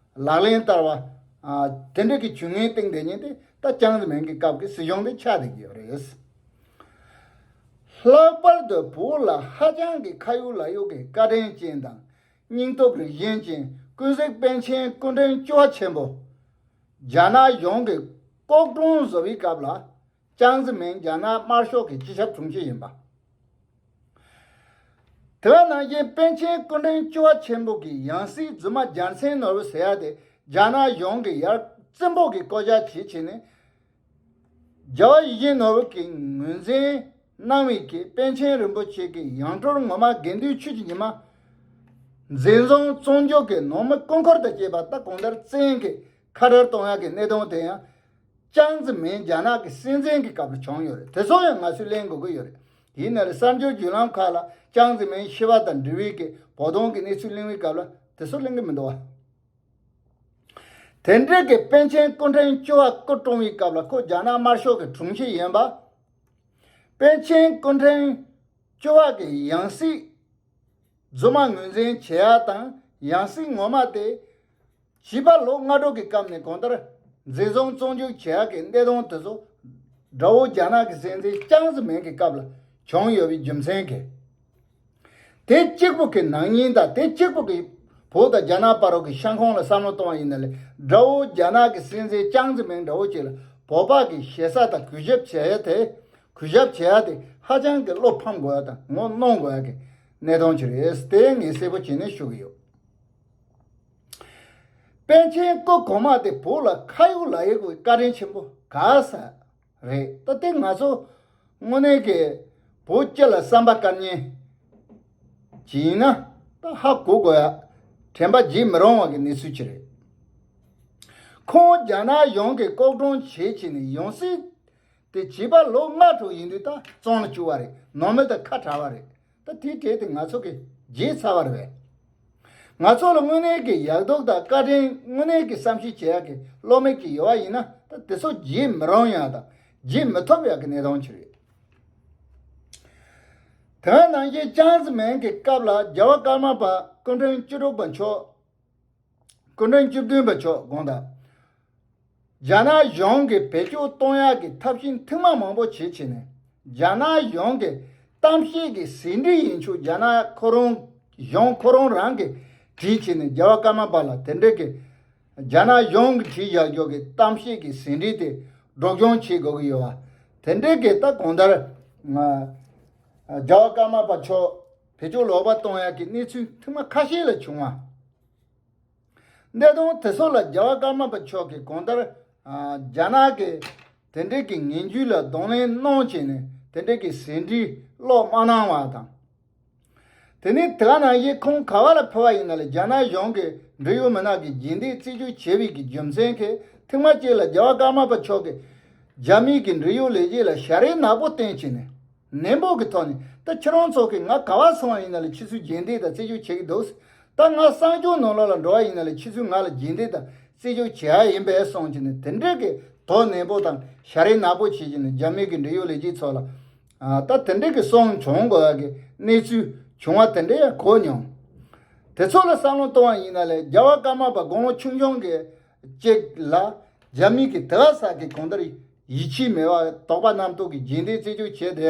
ལག་ལེན་བསྟར་བ། ཨ་དེ་འདྲ་གི་བྱུང་ངན་སྟེང་དེ་ཉིད་དེ་ད་ཅང་ཙེ་མིན་གྱི་སྐབས་ཀྱི་སྲིད་གཞུང་དེ་ཆགས་བསྡད་ཀྱི་ཡོད་རེད། ལྷག་པར་དུ་བོད་ལ་ཧ་ཅང་གི་ཁ་ཡོད་ལག་ཡོད་ཀྱི་བཀའ་དྲིན་ཅན་དང་སྙིང་སྟོབས་རིགས་ཞན་ཅན་ཀུན་གཟིགས་པཎ་ཆེན་སྐུ་ཕྲེང་བཅུ་བ་ཆེན་པོ་རྒྱ་ནག་གཞུང་གི་ལྐོག་གྲོང་བཟོ་བའི་སྐབས་ལ་ཅང་ཙེ་མིན་རྒྱ་ནག་དམར་ཤོག་གི་སྤྱི་ཁྱབ་དྲུང་ཆེ་ཡིན་པ། དེ་ག་ནང་བཞིན་པཎ་ཆེན་སྐུ་ཕྲེང་བཅུ་བ་ཆེན་པོ་གི་ཡང་སྲིད་རྫུན་མ་རྒྱལ་མཚན་ནོར་བུ་ཟེར་ཡ་དེ་རྒྱ་ནག་གཞུང་གིས་ཡར་བཙན་པོ་གི་བསྐོ་བཞག་བྱེད་བྱས་ནས། རྒྱལ་བ་ཡིད་བཞིན་ནོར་བུ་གིས་ངོས་འཛིན་གནང་བའི་གི་པཎ་ཆེན་རིན་པོ་ཆེ་གི་ཡང་སྤྲུལ་ངོ་མ་དགེ་འདུན་ཆོས་ཀྱི་ཉི་མ་འཛིན་བཟུང་བཙོན་འཇུག་གི་ནང་མི་སྐུ་འཁོར་དང་བཅས་པ་ད་གང་ལྟར་བཙན་གྱིས་ཁ་བྲལ་གཏོང་ཡག་གི་གནད་དོན་དེ་ཡང་ཅང་ཙེ་མིན་རྒྱ་ནག་གི་སྲིད་འཛིན་གྱི་སྐབས་ལ་བྱུང་ཡོད་རེད། དེ་ཚོ་ཡང་ང་ཚོས་གླེང་དགོས་ཀྱི་ཡོད་རེད། ཡིན་ན་ལས་གསར་འགྱུར་བརྒྱུད་ལམ་ཁག་ལ་ཅང་ཙེ་མིན་ཤི་བ་དང་འབྲེལ་བའི་གི་བོད་དོན་གྱི་གནས་ཚུལ་གླེང་བའི་སྐབས་ལ་དེ་ཚོ་གླེང་གི་མི་འདུག་བ། དེ་འདྲའི་གི་པཎ་ཆེན་སྐུ་ཕྲེང་བཅུ་བ་སྐུ་བཀྲོངས་པའི་སྐབས་ལ་ཁོ་རྒྱ་ནག་དམར་ཤོག་གི་དྲུང་ཆེ་ཡིན་པ། པཎ་ཆེན་སྐུ་ཕྲེང་བཅུ་བ་གི་ཡང་སྲིད་རྫུན་མ་ངོས་འཛིན་བྱེད་ཡག་དང་ཡང་སྲིད་ངོ་མ་དེ་བྱིས་པ་ལོ་ལྔ་དྲུག་གི་སྐབས་ནས་གང་ལྟར་འཛིན་བཟུང་བཙོན་འཇུག་བྱེད་ཡག་གི་གནད་དོན་དེ་ཚོ་དགྲ་བོ་རྒྱ་ནག་གི་སྲིད་འཛིན་ཅང་ཙེ་མིན་གྱི་སྐབས་ལ་བྱུང་ཡོད་པའི་རྒྱུ་མཚན་གྱིས། དེ་གཅིག་པུ་གི་ནང་ཉིན་དང་དེ་གཅིག་པུ་གི་བོད་དང་རྒྱ་ནག་བར་གྱི་ཤ་ཁོངས་ལ་བསམ་བློ་གཏོང་བ་ཡིན་ན་ལས། དགྲ་བོ་རྒྱ་ནག་གི་སྲིད་འཛིན་ཅང་ཙེ་མིན་འདྲ་བོ་ཅིག་ལ་བོད་པ་གི་ཞེ་ས་དང་གུས་ཞབས་བྱེད་ཡ་དེ། གུས་ཞབས་བྱེད་ཡ་དེ་ཧ་ཅང་གི་བློ་ཕམ་དགོས་ཡ་དང་ངོ་གནོང་དགོས་ཡ་གི་གནད་དོན་ཅིག་རེད། དེ་ངས་གསལ་པོ་བྱས་ནས་ཞུ་གི་ཡོད། པཎ་ཆེན་སྐུ་གོང་མ་དེ་བོད་ལ་ཁ་ཡོད་ལག་ཡོད་ཀྱི་བཀའ་དྲིན་ཆེན་པོ་ག་ས་རེད། ད་དེ་ང་ཚོ་དངོས་གནས་ཀྱི་བོད་སྤྱི་ལ་བསམ་པ་དཀར་ཉེན་ཅིག་ཡིན་ན་ད་ཧ་གོ་དགོས་ཡ། དྲན་པ་བརྗེད་མི་རུང་བ་གི་གནས་ཚུལ་ཅིག་རེད། ཁོང་རྒྱ་ནག་གཞུང་གིས་ལྐོག་གྲོང་བྱེད་བྱས་ནས་ཡང་སྲིད་དེ་བྱིས་པ་ལོ་ལྔ་དྲུག་ཡིན་དུས་ད་བཙོན་ལ་བཅུག་པ་རེད། ནང་མི་དང་ཁ་བྲལ་བ་རེད། ད་དེའི་གྲས་དེ་ང་ཚོ་གིས་བརྗེད་ཚར་བ་རེད་པས། ང་ཚོ་ལ་དངོས་གནས་ཀྱི་ཡག་སྡུག་དང་བཀའ་དྲིན་དངོས་གནས་ཀྱི་བསམ་ཤེས་བྱེད་ཡག་གི་བློ་མིག་ཅིག་ཡོད་པ་ཡིན་ན་ད་དེ་ཚོ་བརྗེད་མི་རུང་ཡག་དང་བརྗེད་མི་ཐུབ་ཡག་གི་གནད་དོན་ཅིག་རེད། དེ་ནང་བཞིན་ཅང་ཙེ་མིན་གྱི་སྐབས་ལ་རྒྱལ་བ་ཀརྨ་པ་སྐུ་ཕྲེང་བཅུ་དྲུག་པ་མཆོག་སྐུ་ཕྲེང་བཅུ་བདུན་པ་མཆོག་དགོངས་དག་རྒྱ་ནག་གཞུང་གིས་བེད་སྤྱོད་གཏོང་ཡག་གི་ཐབས་ཤེས་ཐེངས་མ་མང་པོ་བྱེད་བྱས་ནས། རྒྱ་ནག་གཞུང་གིས་གཏམ་བཤད་ཀྱི་ཟིན་བྲིས་ཡིན་ཆོག་རྒྱ་ནག་ཁོ་རང་གཞུང་ཁོ་རང་རང་གིས་བྲིས་བྱས་ནས་རྒྱལ་བ་ཀརྨ་པ་ལ་དེ་འདྲ་གི་རྒྱ་ནག་གཞུང་གིས་བྲིས་བཞག་རྒྱུ་གི་གཏམ་བཤད་ཀྱི་ཟིན་བྲིས་དེ་སྒྲོག་སྦྱང་བྱེད་དགོས་ཀྱི་ཡོད་པ། དེ་འདྲ་གི་ད་གང་ལྟར་ང་རྒྱལ་བ་ཀརྨ་པ་མཆོག་བེད་སྤྱོད་ལོག་པ་གཏོང་ཡག་གི་གནས་ཚུལ་ཐེངས་མ་ཁ་ཤས་ལ་བྱུང་བ། གནད་དོན་དེ་ཚོ་ལ་རྒྱལ་བ་ཀརྨ་པ་མཆོག་གིས་གང་ལྟར་ཨ་རྒྱ་ནག་གི་དེ་འདྲའི་གི་ངན་ཇུས་ལ་གདོང་ལེན་གནང་བྱས་ནས་དེ་འདྲའི་གི་ཟིན་བྲིས་ཀློག་མ་གནང་བ་དང་། དེ་ནས་དེ་ག་ནང་བཞིན་ཁོང་ག་བ་ལ་ཕེབས་པ་ཡིན་ན་ལ་རྒྱ་ནག་གཞུང་གི་འབྲེལ་ཡོད་མི་སྣ་གིས་རྗེས་འདེད་རྩད་གཅོད་བྱས་པའི་གི་རྒྱུ་མཚན་གྱིས་ཐེངས་མ་གཅིག་ལ་རྒྱལ་བ་ཀརྨ་པ་མཆོག་གིས་རྒྱ་མིའི་གི་འབྲེལ་ཡོད་ལས་བྱེད་ལ་ཞལ་རས་ནག་པོ་བསྟན་བྱས་ནས། ནན་པོ་གི་ཐོག་ནས་ད་ཁྱེད་རང་ཚོ་གིས་ང་ག་བ་སོང་བ་ཡིན་ན་ལ་ཁྱེད་ཚོས་རྗེས་འདེད་དང་རྩད་གཅོད་བྱེད་ཀྱི་འདུག་ད་ང་གསང་སྤྱོད་ནང་ལོགས་ལ་འགྲོ་བ་ཡིན་ན་ལ་ཁྱེད་ཚོས་ང་ལ་རྗེས་འདེད་དང་རྩད་གཅོད་བྱེད་ཡ་ཡིན་པས་གསུངས་བྱས་ནས་དེ་འདྲའི་གི་དོ་ནན་པོ་དང་ཞལ་རས་ནག་པོ་བྱེད་བྱས་ནས་རྒྱ་མི་གི་འབྲེལ་ཡོད་ལས་བྱེད་ཚོ་ལ་ཨ་ད་དེ་འདྲའི་གི་གསུང་བྱུང་དགོས་ཡ་གི་གནས་ཚུལ་བྱུང་བ་དེ་འདྲ་ཡང་གོ་མྱོང་། དེ་ཚོ་ལ་བསམ་བློ་གཏོང་བ་ཡིན་ན་ལས་རྒྱལ་བ་ཀརྨ་པ་དགུང་ལོ་ཆུང་ཆུང་གི་གཅིག་ལ་རྒྱ་མི་གི་དེ་ག་ས་གི་གང་ལྟར་ཡིད་ཆེས་མེད་པ་དོགས་པ་རྣམ་རྟོག་གི་རྗེས་འདེད་རྩད་གཅོད་བྱས་བསྡད་ཡ།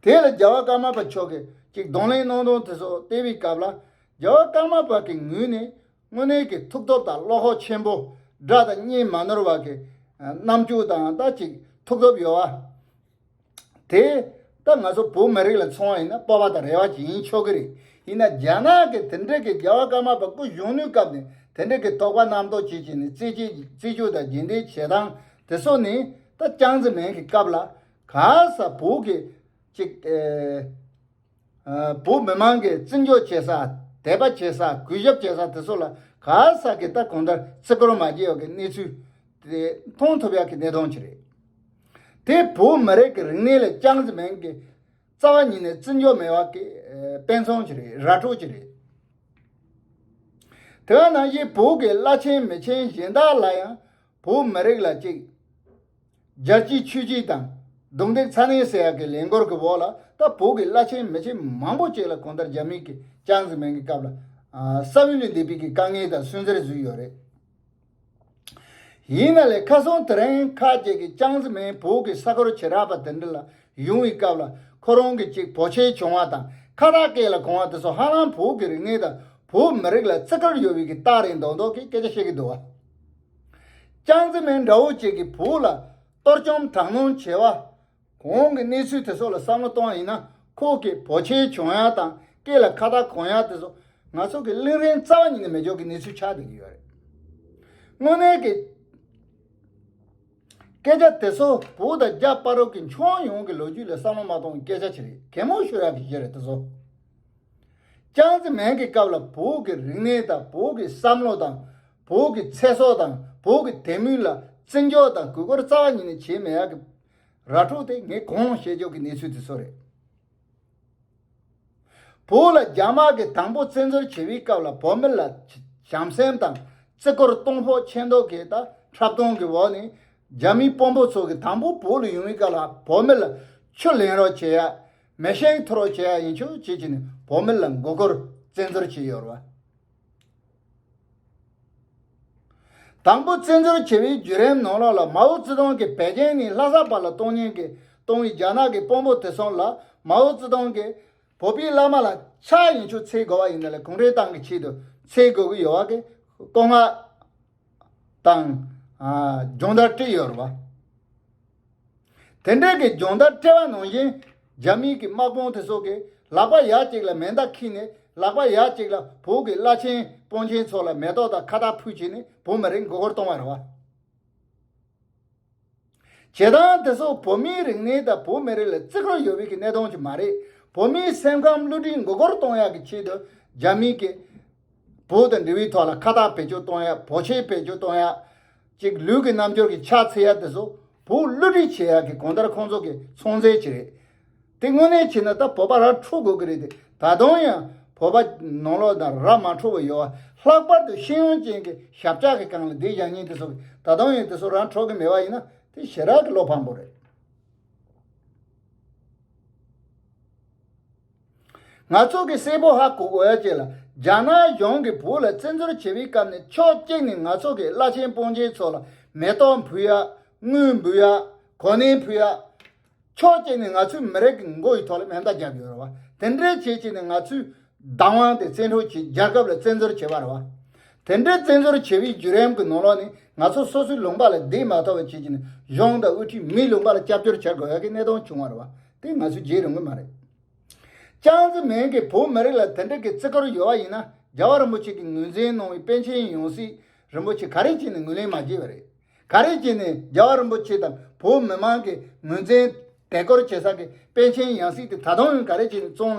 དེ་ལ་རྒྱལ་བ་ཀརྨ་པ་མཆོག་གིས་ཅིག་གདོང་ལེན་གནང་སྟངས་དེ་ཚོ་བལྟས་པའི་སྐབས་ལ་རྒྱལ་བ་ཀརྨ་པ་གི་ངོས་ནས་དངོས་གནས་ཀྱི་ཐུགས་སྟོབས་དང་བློ་ཁོག་ཆེན་པོ་དགྲ་དང་གཉེན་མ་ནོར་བ་གི་རྣམ་དཔྱོད་དང་ད་ཅིག་ཐུགས་སྟོབས་ཡོད་པ། དེ་ ད་ང་ཚོ་བོད་མི་རིགས་ལ་མཚོན་པ་ཡིན་ན་སྤོབས་པ་དང་རེ་བ་ཅིག་ཡིན་ཆོག་གི་རེད། ཡིན་ན་རྒྱ་ནག་གི་དེ་འདྲ་གི་རྒྱལ་བ་ཀརྨ་པ་སྐུ་གཞོན་ནུའི་སྐབས་ནས་དེ་འདྲ་གི་དོགས་པ་རྣམ་རྟོག་བྱེད་བྱས་ནས་རྩིས་ཀྱི་རྩིས་རྒྱུ་དང་རྗེས་འདེད་བྱེད་སྟངས་དེ་ཚོ་ནི་ད་ཅང་ཙེ་མིན་གྱི་སྐབས་ལ་ག་ས་བོད་ཀྱི་ཅིག་ཨེ། ཨ། བོད་མི་མང་གི་བརྩི་འཇོག་བྱེད་ས། དད་པ་བྱེད་ས། གུས་ཞབས་བྱེད་ས་དེ་ཚོ་ལ་ག་ས་གི་ད་གང་ལྟར་བརྩི་བཀུར་མ་བྱས་ཡོད་གི་གནས་ཚུལ་དེ་མཐོང་ཐུབ་ཡག་གི་གནད་དོན་ཅིག་རེད། དེ་བོད་མི་རིགས་ཀྱི་རིག་གནས་ལ་ཅང་ཙེ་མིན་གྱི་རྩ་བ་ཉིད་ནས་བརྩི་འཇོག་མེད་པ་གི་ཨ། དཔེ་མཚོན་ཅིག་རེད། ར་སྤྲོད་ཅིག་རེད། དེ་ག་ནང་བཞིན་བོད་ཀྱི་བླ་ཆེན་མི་ཆེན་གཞན་དག་ལ་ཡང་བོད་མི་རིགས་ལ་ཅིག་རྒྱལ་གཅེས་ཆོས་གཅེས་དང་རྡུང་རྡེག་ཚ་ནན་ཟེར་ཡག་གི་ལས་འགུལ་གྱི་འོག་ལ་ད་བོད་ཀྱི་བླ་ཆེན་མི་ཆེན་མང་པོ་ཅིག་ལ་གང་ལྟར་རྒྱ་མི་གིས་ཅང་ཙེ་མིན་གྱི་སྐབས་ལ་ས་བོན་ལས་འདས་པའི་གི་དཀའ་ངལ་དང་སུན་གཙེར་བཟོས་ཡོད་རེད། ཡིན་ན་ལས་ཁ་སང་དེ་རིང་ཁ་ཅིག་གིས་ཅང་ཙེ་མིན་བོད་ཀྱི་ས་ཁུལ་བྱེ་བྲག་པ་དེ་འདྲ་ལ་ཡོང་བའི་སྐབས་ལ་ཁོ་རང་གི་ཅིག་བོད་ཆས་གྱོན་པ་དང་ཁ་བཏགས་སྐེ་ལ་གོན་པ་དེ་ཚོ་ཧ་ལམ་བོད་ཀྱི་རིག་གནས་དང་བོད་མི་རིགས་ལ་བརྩི་བཀུར་ཡོད་པའི་གི་རྟགས་རེད་མདོག་མདོག་གི་སྐད་ཆ་བཤད་ཀྱི་འདུག་བ། ཅང་ཙེ་མིན་འདྲ་བོ་ཅིག་གིས་བོད་ལ་གཏོར་བཅོམ་དྲག་གནོན་བྱས་པ། གོང་གི་གནས་ཚུལ་དེ་ཚོ་ལ་བསམ་བློ་གཏོང་བ་ཡིན་ན་ཁོ་གིས་བོད་ཆས་གྱོན་ཡག་དང་སྐེ་ལ་ཁ་བཏགས་གོན་ཡག་དེ་ཚོ་ང་ཚོ་གི་གླེང་རིན་རྩ་བ་ཉིད་ནས་མེད་ཅོག་གི་གནས་ཚུལ་ཆགས་བསྡད་ཀྱི་ཡོད་རེད། དངོས་གནས་ཀྱི་སྐད་ཆ་དེ་ཚོ་བོད་དང་རྒྱ་བར་རོགས་ཀྱི་ཁྱོན་ཡོངས་ཀྱི་ལོ་རྒྱུས་ལ་བསམ་བློ་མ་གཏོང་བའི་སྐད་ཆ་ཅིག་རེད། གད་མོ་ཤོར་ཡག་གི་གཞི་རེད་དེ་ཚོ། ཅང་ཙེ་མིན་གྱི་སྐབས་ལ་བོད་ཀྱི་རིག་གནས་དང་བོད་ཀྱི་བསམ་བློ་དང་བོད་ཀྱི་ཚེ་སྲོག་དང་བོད་ཀྱི་དད་མོས་ལ་བརྩི་འཇོག་དང་གུས་བཀུར་རྩ་བ་ཉིད་ནས་བྱས་མེད་ཡག་གི་ར་སྤྲོད་དེ་ངས་གོང་བཤད་ཕྱོགས་ཀྱི་གནས་ཚུལ་དེ་ཚོ་རེད། བོད་ལ་རྒྱ་དམག་གིས་དང་པོ་བཙན་འཛུལ་བྱེད་པའི་སྐབས་ལ་བོད་མི་ལ་བྱམས་སེམས་དང་བརྩི་བཀུར་གཏོང་ཕོད་ཆེ་མདོག་གིས་ད་འཁྲབ་སྟོན་གྱི་འོག་ནས་རྒྱ་མིའི་དཔོན་པོ་ཚོ་གིས་དང་པོ་བོད་ལ་ཡོང་བའི་སྐབས་ལ་བོད་མི་ལ་ཆུ་ལེན་རོགས་བྱེད་ཡ། མེ་ཤིང་འཐུ་རོགས་བྱེད་ཡ་ཡིན་ཆོག་ཅེས་བྱས་ནས་བོད་མི་ལ་མགོ་སྐོར་བཙན་འཛུལ་བྱས་ཡོད་རེད་བ། དང་པོ་བཙན་འཛུལ་བྱེད་པའི་བརྒྱུད་རིམ་ནང་ལོགས་ལ་མའོ་ཙེ་ཏུང་གིས་པེ་ཅིང་ནས་ལྷ་ས་བར་ལ་གཏོང་མཁན་གྱི་གཏོང་བའི་རྒྱ་ནག་གི་དཔོན་པོ་དེ་ཚོ་ལ་མའོ་ཙེ་ཏུང་གིས་བོད་པའི་བླ་མ་ལ་ཕྱག་ཡིན་ཆོག་འཚལ་དགོས་པ་ཡིན་ན་ལས་གུང་ཁྲན་ཏང་གི་ཆེད་དུ་འཚལ་དགོས་ཀྱི་ཡོད་པ་གི་བཀའ་མངགས་དང་སྦྱོང་བརྡར་སྤྲད་ཡོད་རེད་བ། དེ་འདྲའི་གི་སྦྱོང་བརྡར་སྤྲད་པ་ནང་བཞིན་རྒྱ་མིའི་གི་དམག་དཔུང་དེ་ཚོ་གིས་ལག་པ་ཡ་གཅིག་ལ་མེ་མདའ་འཁྱེར་ནས་ལག་པ་ཡ་གཅིག་ལ་བོད་ཀྱི་བླ་ཆེན་དཔོན་ཆེན་ཚོ་ལ་མེ་ཏོག་དང་ཁ་བཏགས་ཕུལ་བྱས་ནས་བོད་མི་རིགས་མགོ་སྐོར་གཏོང་བ་རེད་བ། བྱེད་སྟངས་དེ་ཚོ་བོད་མིའི་རིག་གནས་དང་བོད་མི་རིགས་ལ་བརྩི་བཀུར་ཡོད་པའི་གི་གནད་དོན་ཅིག་མ་རེད། བོད་མིའི་སེམས་ཁམས་བསླུ་བྲིད་མགོ་སྐོར་གཏོང་ཡག་གི་ཆེད་དུ་རྒྱ་མིའི་གི་བོད་དང་འབྲེལ་བའི་ཐོག་ལ་ཁ་བཏགས་བེད་སྤྱོད་གཏོང་ཡ། བོད་ཆས་བེད་སྤྱོད་གཏོང་ཡ། ཅིག་ལུས་ཀྱི་རྣམ་འགྱུར་གྱི་ཕྱག་འཚལ་ཡ་དེ་ཚོ་བོད་བསླུ་བྲིད་བྱེད་ཡ་གི་གང་ལྟར་ཁོང་ཚོ་གི་ཚོང་རྫས་ཅིག་རེད། དེ་དངོས་གནས་བྱས་ན་ད་བོད་པ་ར་འཕྲོད་དགོས་ཀྱི་རེད་དེ། ད་དུང་ཡང་བོད་པ་ནང་ལོགས་ན་ར་མ་འཕྲོད་པ་ཡོད་པ། ལྷག་པར་དུ་ཤེས་ཡོན་ཅན་གྱི་ཞབས་བཅགས་ཀྱི་སྒང་ལ་བསྡད་བཞག་མཁན་དེ་ཚོ་གི་ད་དུང་ཡང་དེ་ཚོ་ར་འཕྲོད་ཀྱི་མེད་པ་ཡིན་ན་དེ་ཞེ་དྲག་གི་བློ་ཕམ་པོ་རེད། ང་ཚོ་གི་གསལ་པོ་ཧ་གོ་དགོས་ཡ་ཅིག་ལ་རྒྱ་ནག་གཞུང་གིས་བོད་ལ་བཙན་འཛུལ་བྱེད་པའི་སྐབས་ནས་ཕྱོགས་གཅིག་ནས་ང་ཚོ་གི་བླ་ཆེན་དཔོན་ཆེན་ཚོ་ལ་མེ་ཏོག་འབུལ་ཡ། དངུལ་འབུལ་ཡ། གོ་གནས་ཕུལ་ཡ། ཕྱོགས་གཅིག་ནས་ང་ཚོའི་མི་རིགས་ཀྱི་མགོ་ཡི་ཐོག་ལ་མེ་མདའ་བརྒྱབ་ཡོད་རེད་བ། དེ་འདྲའི་བྱས་བྱས་ནས་ང་ཚོའི་བདག་དབང་དེ་བཙན་འཕྲོག་བྱས་རྒྱལ་ཁབ་ལ་བཙན་འཛུལ་བྱས་པ་རེད་བ། དེ་འདྲའི་བཙན་འཛུལ་བྱས་པའི་བརྒྱུད་རིམ་གྱི་ནང་ལོགས་ནས་ང་ཚོ་སོ་སོའི་ལུང་པ་ལ་བསྡད་མ་ཐུབ་པ་བྱས་བྱས་ནས་གཞུང་དང་དབུ་ཁྲིད་མིའི་ལུང་པ་ལ་སྐྱབས་བཅོལ་བྱ་དགོས་ཡ་གི་གནད་དོན་བྱུང་བ་རེད་བ། དེ་ང་ཚོས་བརྗེད་རུང་གི་མ་རེད། ཅང་ཙེ་མིན་གྱིས་བོད་མི་རིགས་ལ་དེ་འདྲ་གི་བརྩི་བཀུར་ཡོད་པ་ཡིན་ན་རྒྱལ་བ་རིན་པོ་ཆེ་གིས་ངོས་འཛིན་གནང་བའི་པཎ་ཆེན་ཡང་སྲིད་རིན་པོ་ཆེ་ག་རེ་བྱས་ནས་ངོས་ལེན་མ་བྱས་པ་རེད། ག་རེ་བྱས་ནས་རྒྱལ་བ་རིན་པོ་ཆེ་དང་བོད་མི་མང་གི་ངོས་འཛིན་དད་སྐུལ་བྱེད་ས་གི་པཎ་ཆེན་ཡང་སྲིད་དེ་ད་དུང་ཡང་ག་རེ་བྱས་ནས་བཙོང་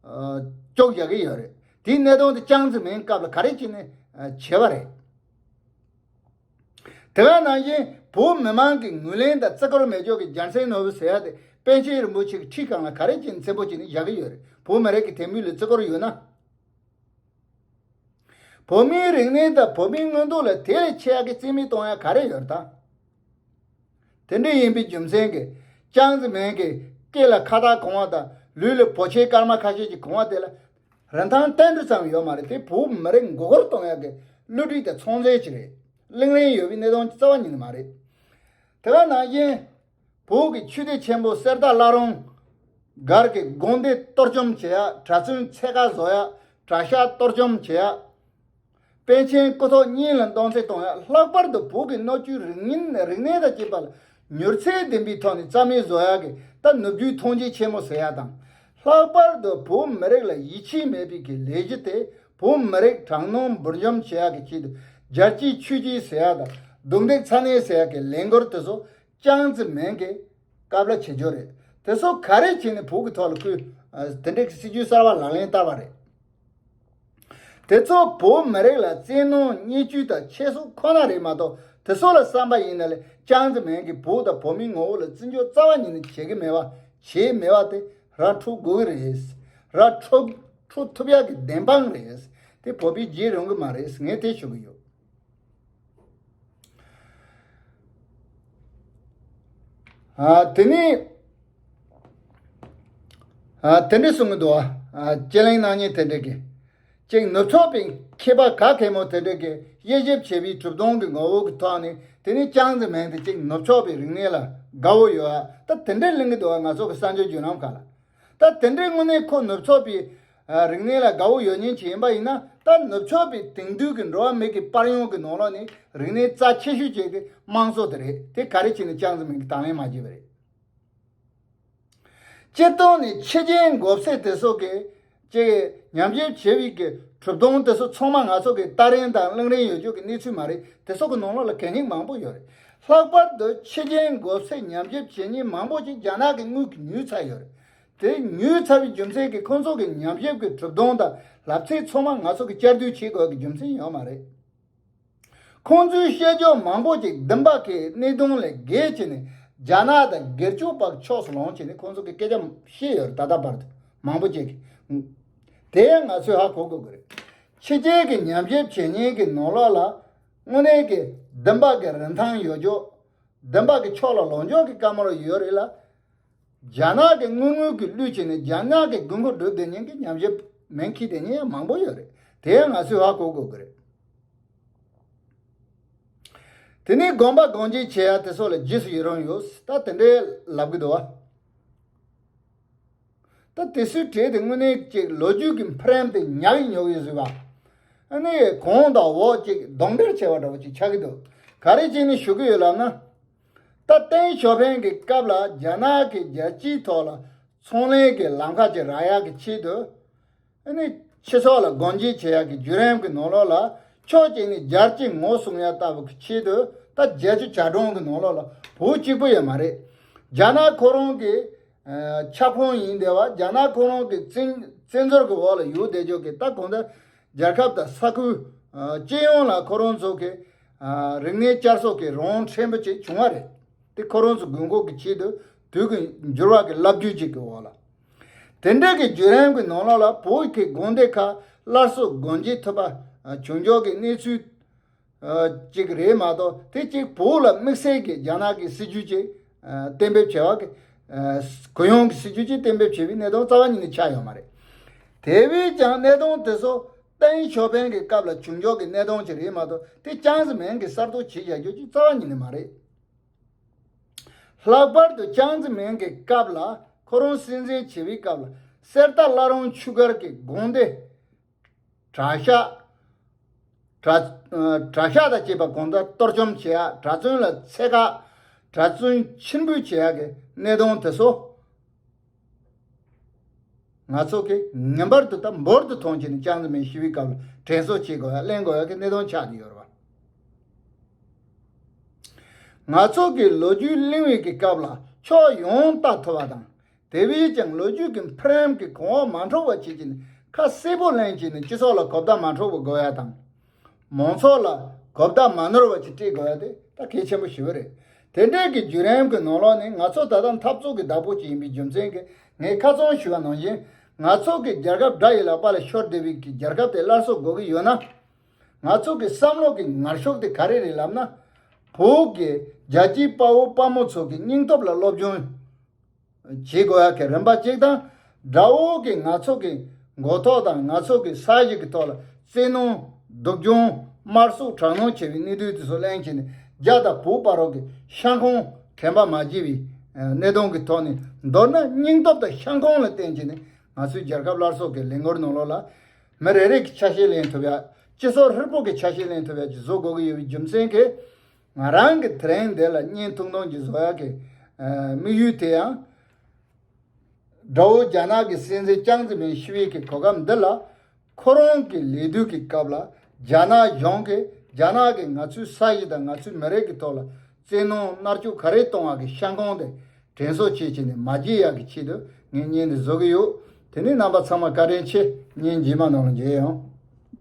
ཨ་བཅུག་བཞག་གི་ཡོད་རེད། དེའི་གནད་དོན་དེ་ཅང་ཙེ་མིན་སྐབས་ལ་ག་རེ་བྱས་ནས་ཨ་བྱས་པ་རེད། དེ་ག་ནང་བཞིན་བོད་མི་མང་གི་ངོས་ལེན་དང་བརྩི་བཀུར་མེད་ཕྱོགས་ཀྱི་རྒྱལ་མཚན་ནོར་བུ་ཟེར་ཡ་དེ་པཎ་ཆེན་རིན་པོ་ཆེ་གི་ཁྲི་སྒང་ལ་ག་རེ་བྱས་ནས་འཚེམ་པོ་བྱས་ནས་བཞག་གི་ཡོད་རེད། བོད་མི་རིགས་ཀྱི་དད་མོས་ལ་བརྩི་བཀུར་ཡོད་ན། བོད་མིའི་རིག་གནས་དང་བོད་མིའི་མངོན་འདོད་ལ་དེ་ལས་ཆེ་ཡ་གི་རྩིས་མེད་གཏོང་ཡ་ག་རེ་ཡོད་རེད་ད། དེ་འདྲ་ཡིན་པའི་རྒྱུ་མཚན་གྱིས་ཅང་ཙེ་མིན་གྱིས་སྐེ་ལ་ཁ་བཏགས་གོན་པ་དང་ལུས་ལ་བོད་ཆས་སྐར་མ་ཁ་ཤས་ཀྱི་གོན་པ་དེ་ལ་རིན་ཐང་ཏན་ཏིག་ཙམ་ཡོད་མ་རེད། དེ་བོད་མི་རིགས་མགོ་སྐོར་གཏོང་ཡག་གི་བསླུ་བྲིད་དང་ཚོང་རྫས་ཅིག་རེད། གླེང་རིན་ཡོད་པའི་གནད་དོན་རྩ་བ་ཉིད་ནས་མ་རེད། དེ་ག་ནང་བཞིན་བོད་ཀྱི་ཆོས་སྡེ་ཆེན་པོ་གསེར་རྟ་བླ་རུང་སྒར་གྱི་དགོན་སྡེ་གཏོར་བཅོམ་བྱེད་ཡ། གྲྭ་བཙུན་ཚད་བཀག་བཟོ་ཡ། གྲྭ་ཤག་གཏོར་བཅོམ་བྱེད་ཡ། པཎ་ཆེན་སྐུ་ཐོག་གཉིས་ལ་གཏོར་བརླག་བཏང་ཡ། ལྷག་པར་དུ་བོད་ཀྱི་སྣོད་བཅུད་རིག་གནས་རིག་གནས་དང་བཅས་པ་ལ་མྱུར་ཚད་ལྡན་པའི་ཐོག་ནས་རྩ་མེད་བཟོ་ཡ་གི་ ད་ནུབ་རྒྱུད་ཐོན་སྐྱེད་ཆེན་མོ་ཟེར་ཡ་དང་། ལྷག་པར་དུ་བོད་མི་རིགས་ལ་ཡིད་ཆེས་མེད་པའི་གི་ལས་གཞི་དེ་བོད་མི་རིགས་དྲག་གནོན་འབུར་འཇོམས་བྱེད་ཡ་གི་ཆེད་དུ་རྒྱལ་གཅེས་ཆོས་གཅེས་ཟེར་ཡ་དང་རྡུང་རྡེག་ཚ་ནན་ཟེར་ཡ་གི་ལས་འགུལ་དེ་ཚོ་ཅང་ཙེ་མེན་གི་སྐབས་ལ་བྱེད་རྒྱུ་རེད། དེ་ཚོ་ག་རེ་བྱས་ནས་བོད་ཀྱི་ཐོག་ལ་ཁོས་ཨ་དེ་འདྲའི་གི་སྲིད་ཇུས་གསར་བ་ལག་ལེན་བསྟར་བ་རེད། དེ་ཚོ་བོད་མི་རིགས་ལ་བཙན་གནོན་བརྙས་བཅོས་དང་ཆད་སོགས་ཁོ་ན་རེད་མ་གཏོགས། དེ་ཚོ་ལ་བསམ་པ་ཡིན་ན་ལས་ཅང་ཙེ་མེན་གྱིས་བོད་དང་བོད་མིའི་ངོ་བོ་ལ་བརྩི་འཇོག་རྩ་བ་ཉིད་ནས་བྱེད་ཀྱི་མེད་པ། བྱེད་མེད་པ་དེ་ར་འཕྲོད་དགོས་ཀྱི་རེད། ར་འཕྲོད་འཕྲོད་ཐུབ་ཡག་གི་བདེན་དཔང་རེད། དེ་བོད་པས་བརྗེད་རུང་གི་མ་རེད། ངས་དེ་ཞུ་གི་ཡོད། ཨ་དེ་ནས་ཨ་དེ་འདྲ་གསུང་གི་འདུག་ཨ་དཔྱད་གླེང་གནང་མཁན་དེ་འདྲ་གི་ཅིག་ནུབ་ཕྱོགས་པའི་མཁས་པ་ག་གེ་མོ་དེ་འདྲ་གི་དབྱེ་ཞིབ་བྱས་པའི་གྲུབ་དོན་གྱི་ངོ་བོ་གི་ཐོག་ནས། དེ་ནས་ཅང་ཙེ་མེན་དེ་ཅིག་ནུབ་ཕྱོགས་པའི་རིག་གནས་ལ་དགའ་བོ་ཡོད་ཨ། ད་དེ་འདྲ་གླེང་གི་འདུག་ཨ་ང་ཚོ་གི་གསར་འགྱུར་བརྒྱུད་ལམ་ཁག་ལ། ད་དེ་འདྲའི་དངོས་གནས་ཁོ་ནུབ་ཕྱོགས་པའི་ཨ་རིག་གནས་ལ་དགའ་བོ་ཡོད་མཁན་ཅིག་ཡིན་པ་ཡིན་ན། ད་ནུབ་ཕྱོགས་པའི་དེང་དུས་ཀྱི་འགྲོ་བ་མི་གི་པར་ཡོང་གི་ནང་ལོགས་ནས་རིག་གནས་རྩ་ཆེ་ཤོས་ཅིག་དེ་དམངས་གཙོ་དེ་རེད། དེ་ག་རེ་བྱས་ནས་ཅང་ཙེ་མེན་གྱིས་དང་ལེན་མ་བྱས་པ་རེད། སྤྱིར་བཏང་ནས་ཕྱི་རྒྱལ་མགོ་སེར་དེ་ཚོ་གིས་ཅིག་ཉམས་ཞིབ་བྱས་པའི་གི་གྲུབ་དོན་དེ་ཚོ་ཚང་མ་ང་ཚོ་གི་ལྟ་རིན་དང་གླེང་རིན་ཡོད་རྒྱུ་གི་གནས་ཚུལ་མ་རེད། དེ་ཚོ་གི་ནང་ལོགས་ལ་གད་སྙིགས་མང་པོ་ཡོད་རེད། ལྷག་པར་དུ་ཕྱི་རྒྱལ་མགོ་སེར་ཉམས་ཞིབ་བྱེད་མཁན་མང་པོ་ཅིག་རྒྱ་ནག་གི་དངུལ་གྱིས་ཉོས་ཚར་ཡོད་རེད། དེ་ཉོས་ཚར་བའི་རྒྱུ་མཚན་གྱིས་ཁོང་ཚོ་གི་ཉམས་ཞིབ་ཀྱི་གྲུབ་དོན་དང་ལབ་ཚིག་ཚང་མ་ང་ཚོ་གིས་བསྐྱར་ཟློས་བྱེད་དགོས་ཀྱི་རྒྱུ་མཚན་ཡོད་མ་རེད། ཁོང་ཚོའི་བཤད་ཕྱོགས་མང་པོ་ཅིག་བདེན་པ་གི་གནད་དོན་ལས་བརྒལ་བྱས་ནས་རྒྱ་ནག་དང་སྒེར་གཅོད་པ་ཕྱོགས་སུ་ལངས་བྱས་ནས་ཁོང་ཚོ་གི་སྐད་ཆ་བཤད་ཡོད་རེད། ད་ལྟ་བར་དུ་མང་པོ་ཅིག་གིས། དེ་ཡང་ང་ཚོས་ཧ་གོ་དགོས་ཀྱི་རེད། ཕྱི་རྒྱལ་གྱི་ཉམས་ཞིབ་བྱེད་མཁན་གྱི་ནང་ལོགས་ལ་དངོས་གནས་ཀྱི་བདེན་པ་གི་རིན་ཐང་ཡོད་ཕྱོགས། བདེན་པ་གི་ཕྱོགས་ལ་ལངས་ཕྱོགས་ཀྱི་བཀའ་མོལ་ཡོད་རེད་ལ། རྒྱ་ནག་གི་དངུལ་དངོས་ཀྱིས་བླུས་བྱས་ནས་རྒྱ་ནག་གི་དགོས་མཁོ་བསྒྲུབས་བསྡད་མཁན་གྱི་ཉམས་ཞིབ་མེད་མཁན་དེ་ཉིད་ཡང་མང་པོ་ཡོད་རེད། དེ་ཡང་ང་ཚོས་ཧ་གོ་དགོས་ཀྱི་རེད། དེ་ནས་དགོངས་པ་དགོངས་འགྱེད་བྱེད་ཡ་དེ་ཚོ་ལ་རྗེས་སུ་ཡི་རང་ཡོད། ད་དེ་འདྲའི་ལབ་གི་འདུག་བ། ད་དེ་ཚོའི་གྲས་དེ་དངོས་གནས་ཅིག་ལོ་རྒྱུས་ཀྱི་ཕི་རེམ་དེ་ཉར་གི་ཉོ་གི་ཡོད་པ། ཨ་ནི་གོང་དང་འོག་ཅིག་གདོང་འདྲེར་བྱས་པ་འདྲ་བོ་ཅིག་ཆགས་ཀྱི་འདུག་ག་རེ་བྱས་ནས་ཞུ་གི་ཡོད་ལབ་ན། ད་ཏེང་ཞའོ་ཕིང་གི་སྐབས་ལ་རྒྱ་ནག་གི་རྒྱལ་སྤྱིའི་ཐོག་ལ་ཚོང་ལས་ཀྱི་ལམ་ཁ་ཅིག་རག་ཡག་གི་ཆེད་དུ། ཨ་ནི་སྤྱི་ཚོགས་ལ་སྒོ་འབྱེད་བྱེད་ཡག་གི་བརྒྱུད་རིམ་གྱི་ནང་ལོགས་ལ་ཕྱོགས་གཅིག་ནས་རྒྱལ་སྤྱིའི་ངོ་སྲུང་ཡག་ལྟ་བུ་གི་ཆེད་དུ། ད་རྒྱལ་སྤྱི་བྱ་སྒྲུང་གི་ནང་ལོགས་ལ་བོད་གཅིག་པུ་ཡོད་མ་རེད། རྒྱ་ནག་ཁོ་རང་གི་ཨ་ཁྱབ་ཁོངས་ཡིན་བསྡད་པ། རྒྱ་ནག་ཁོ་རང་གི་བཙན་བཙན་འཛུལ་གྱི་འོག་ལ་ཡོད་བསྡད་རྒྱུ་གི། ད་གང་ལྟར་རྒྱལ་ཁབ་དང་ས་ཁུལ་ཨ་སྤྱི་ཡོངས་ལ་ཁོ་རང་ཚོ་གི་ཨ་རིག་གནས་བསྐྱར་གསོ་གི་རང་དབང་ཕྲན་བུ་ཅིག་བྱུང་བ་རེད། དེ་ཁོ་རང་ཚོ་དགོས་མཁོ་གི་ཆེད་དུ་དུས་ཀྱི་འགྱུར་བ་གི་རླབས་རྒྱུན་ཅིག་གི་འོག་ལ། དེ་འདྲ་གི་བརྒྱུད་རིམ་གྱི་ནང་ལོགས་ལ་བོད་ཀྱི་དགོན་སྡེ་ཁག་སླར་གསོ་སྒོ་འབྱེད་ཐུབ་པ་ཨ་བྱུང་ཕྱོགས་ཀྱི་གནས་ཚུལ་ཨ་ཅིག་རེད་མ་གཏོགས། དེ་གཅིག་བོད་ལ་དམིགས་བསལ་གྱི་རྒྱ་ནག་གི་སྲིད་ཇུས་ཅིག་ཨ་གཏན་འབེབས་བྱས་པ་གི་ཨ་གུ་ཡངས་ཀྱི་སྲིད་ཇུས་ཅིག་གཏན་འབེབས་བྱས་པའི་གནད་དོན་རྩ་བ་ཉིད་ནས་ཆགས་ཡོད་མ་རེད། དེ་བས་ཀྱང་གནད་དོན་དེ་ཚོ་ཏེང་ཞའོ་ཕིང་གི་སྐབས་ལ་བྱུང་ཕྱོགས་ཀྱི་གནད་དོན་ཅིག་རེད་མ་གཏོགས། དེ་ཅང་ཙེ་མེན་གྱིས་གསར་གཏོད་བྱས་བཞག་རྒྱུ་ཅིག་རྩ་བ་ཉིད་ནས་མ་རེད། ལྷག་པར་དུ་ཅང་ཙེ་མེན་གྱི་སྐབས་ལ། ཁོ་རང་སྲིད་འཛིན་བྱེད་པའི་སྐབས་ལ་གསེར་རྟ་བླ་རུང་ཆུ་སྒར་གྱི་དགོན་སྡེ་གྲྭ་ཤག་གྲྭ་ཨ་གྲྭ་ཤག་དང་བཅས་པ་གང་ལྟར་གཏོར་བཅོམ་བྱེད་ཡག་གྲྭ་བཙུན་ལ་ཚད་བཀག་གྲྭ་བཙུན་ཕྱིར་འབུད་བྱེད་ཡག་གི་གནད་དོན་དེ་ཚོ། ང་ཚོ་གིས་ངེས་པར་དུ་ད་འབུར་དུ་ཐོན་བྱས་ནས་ཅང་ཙེ་མེན་ཞི་བའི་སྐབས་ལ་དྲན་གསོ་བྱེད་དགོས་ཡ། གླེང་དགོས་ཡ་གི་གནད་དོན་ཆགས་ཀྱི་ཡོད་རེད་བ། ང་ཚོ་གིས་ལོ་རྒྱུས་གླེང་བའི་གི་སྐབས་ལ་ཕྱོགས་ཡོངས་ལྟ་ཐུབ་པ་དང་། དེ་བས་ཀྱང་ལོ་རྒྱུས་ཀྱི་ཕི་རེམ་གྱི་གོང་འོག་མ་འཕྲོག་པ་བྱེད་ཀྱི་ནས་ཁ་གསལ་པོ་གླེང་བྱས་ནས་སྤྱི་ཚོགས་ལ་གོ་བརྡ་མ་འཕྲོག་པ་དགོས་ཡ་དང་། མང་ཚོགས་ལ་གོ་བརྡ་མ་ནོར་བ་ཅིག་སྤྲད་དགོས་ཡ་དེ་ད་གལ་ཆེན་པོ་ཞེ་པོ་རེད། དེ་འདྲའི་གི་བརྒྱུད་རིམ་གྱི་ནང་ལོགས་ནས་ང་ཚོ་ད་ལྟ་འཐབ་རྩོད་ཀྱི་བདག་པོ་ཅིག་ཡིན་པའི་རྒྱུ་མཚན་གྱིས། ངས་ཁ་སང་ཞུས་པ་ནང་བཞིན། ང་ཚོ་གི་རྒྱལ་ཁབ་དགྲ་ཡི་ལག་པ་ལ་ཤོར་བསྡད་པའི་གི་རྒྱལ་ཁབ་དེ་སླར་གསོ་དགོས་ཀྱི་ཡོད་ན། ང་ཚོ་གི་བསམ་བློ་གི་ངར་ཤུགས་དེ་ག་རེ་རེད་ལབ་ན། བོད་ཀྱི་རྒྱལ་གཅེས་དཔའ་བོ་དཔའ་མོ་ཚོ་གི་སྙིང་སྟོབས་ལ་སློབ་སྦྱོང་བྱེད་དགོས་ཡག་གི་རིམ་པ་གཅིག་དང་། དགྲ་བོ་གིས་ང་ཚོ་གི་མགོ་ཐོག་དང་ང་ཚོ་གི་ས་གཞི་གི་ཐོག་ལ་བཙན་གནོན་སྡུག་སྦྱོང་དམར་གསོད་དྲག་གནོན་བྱས་པའི་གནས་ཚུལ་དེ་ཚོ་གླེང་བྱས་ནས། རྒྱ་དང་བོད་བར་རོགས་ཀྱི་ཤ་ཁོང་དྲན་པ་མ་བརྗེད་པའི་གནད་དོན་གྱི་ཐོག་ནས། མདོར་ན་སྙིང་སྟོབས་དང་ཤ་ཁོང་ལ་བརྟེན་བྱས་ནས་ང་ཚོའི་རྒྱལ་ཁབ་སླར་གསོ་གི་ལས་འགུལ་ནང་ལོགས་ལ། མི་རེ་རེ་གི་ཆ་ཤས་ལེན་ཐུབ་ཡ། སྤྱི་ཚོགས་ཧྲིལ་པོ་གི་ཆ་ཤས་ལེན་ཐུབ་ཡ་ཅིག་བཟོ་དགོས་ཀྱི་ཡོད་པའི་རྒྱུ་མཚན་གྱིས། ང་རང་གི་དེ་རིང་འདི་ལ་བརྙན་ཐུང་ཐུང་ཅིག་བཟོ་ཡག་གི་ཨ་དམིགས་ཡུལ་དེ་ཡང་། དགྲ་བོ་རྒྱ་ནག་གི་སྲིད་འཛིན་ཅང་ཙེ་མིན་ཤི་བའི་གི་གོ་སྐབས་འདི་ལ། ཁོ་རང་གི་ལས་དུས་ཀྱི་སྐབས་ལ་རྒྱ་ནག་གཞུང་གིས་རྒྱ་ནག་གིས་ང་ཚོའི་ས་གཞི་དང་ང་ཚོའི་མི་རིགས་ཀྱི་ཐོག་ལ་བཙན་གནོན་མནར་གཅོད་ག་རེ་གཏོང་བ་གི་ཤ་ཁང་དེ་དྲན་གསོ་བྱེད་བྱས་ནས་མ་བརྗེད་ཡག་གི་ཆེད་དུ་ངས་བརྙན་འདི་བཟོ་གི་ཡོད། དེ་ནས་རྣམ་པ་ཚང་མ་བཀའ་དྲིན་ཆེ། བརྙན་རྗེས་མ་ནང་ལ་མཇལ་ཡོང་།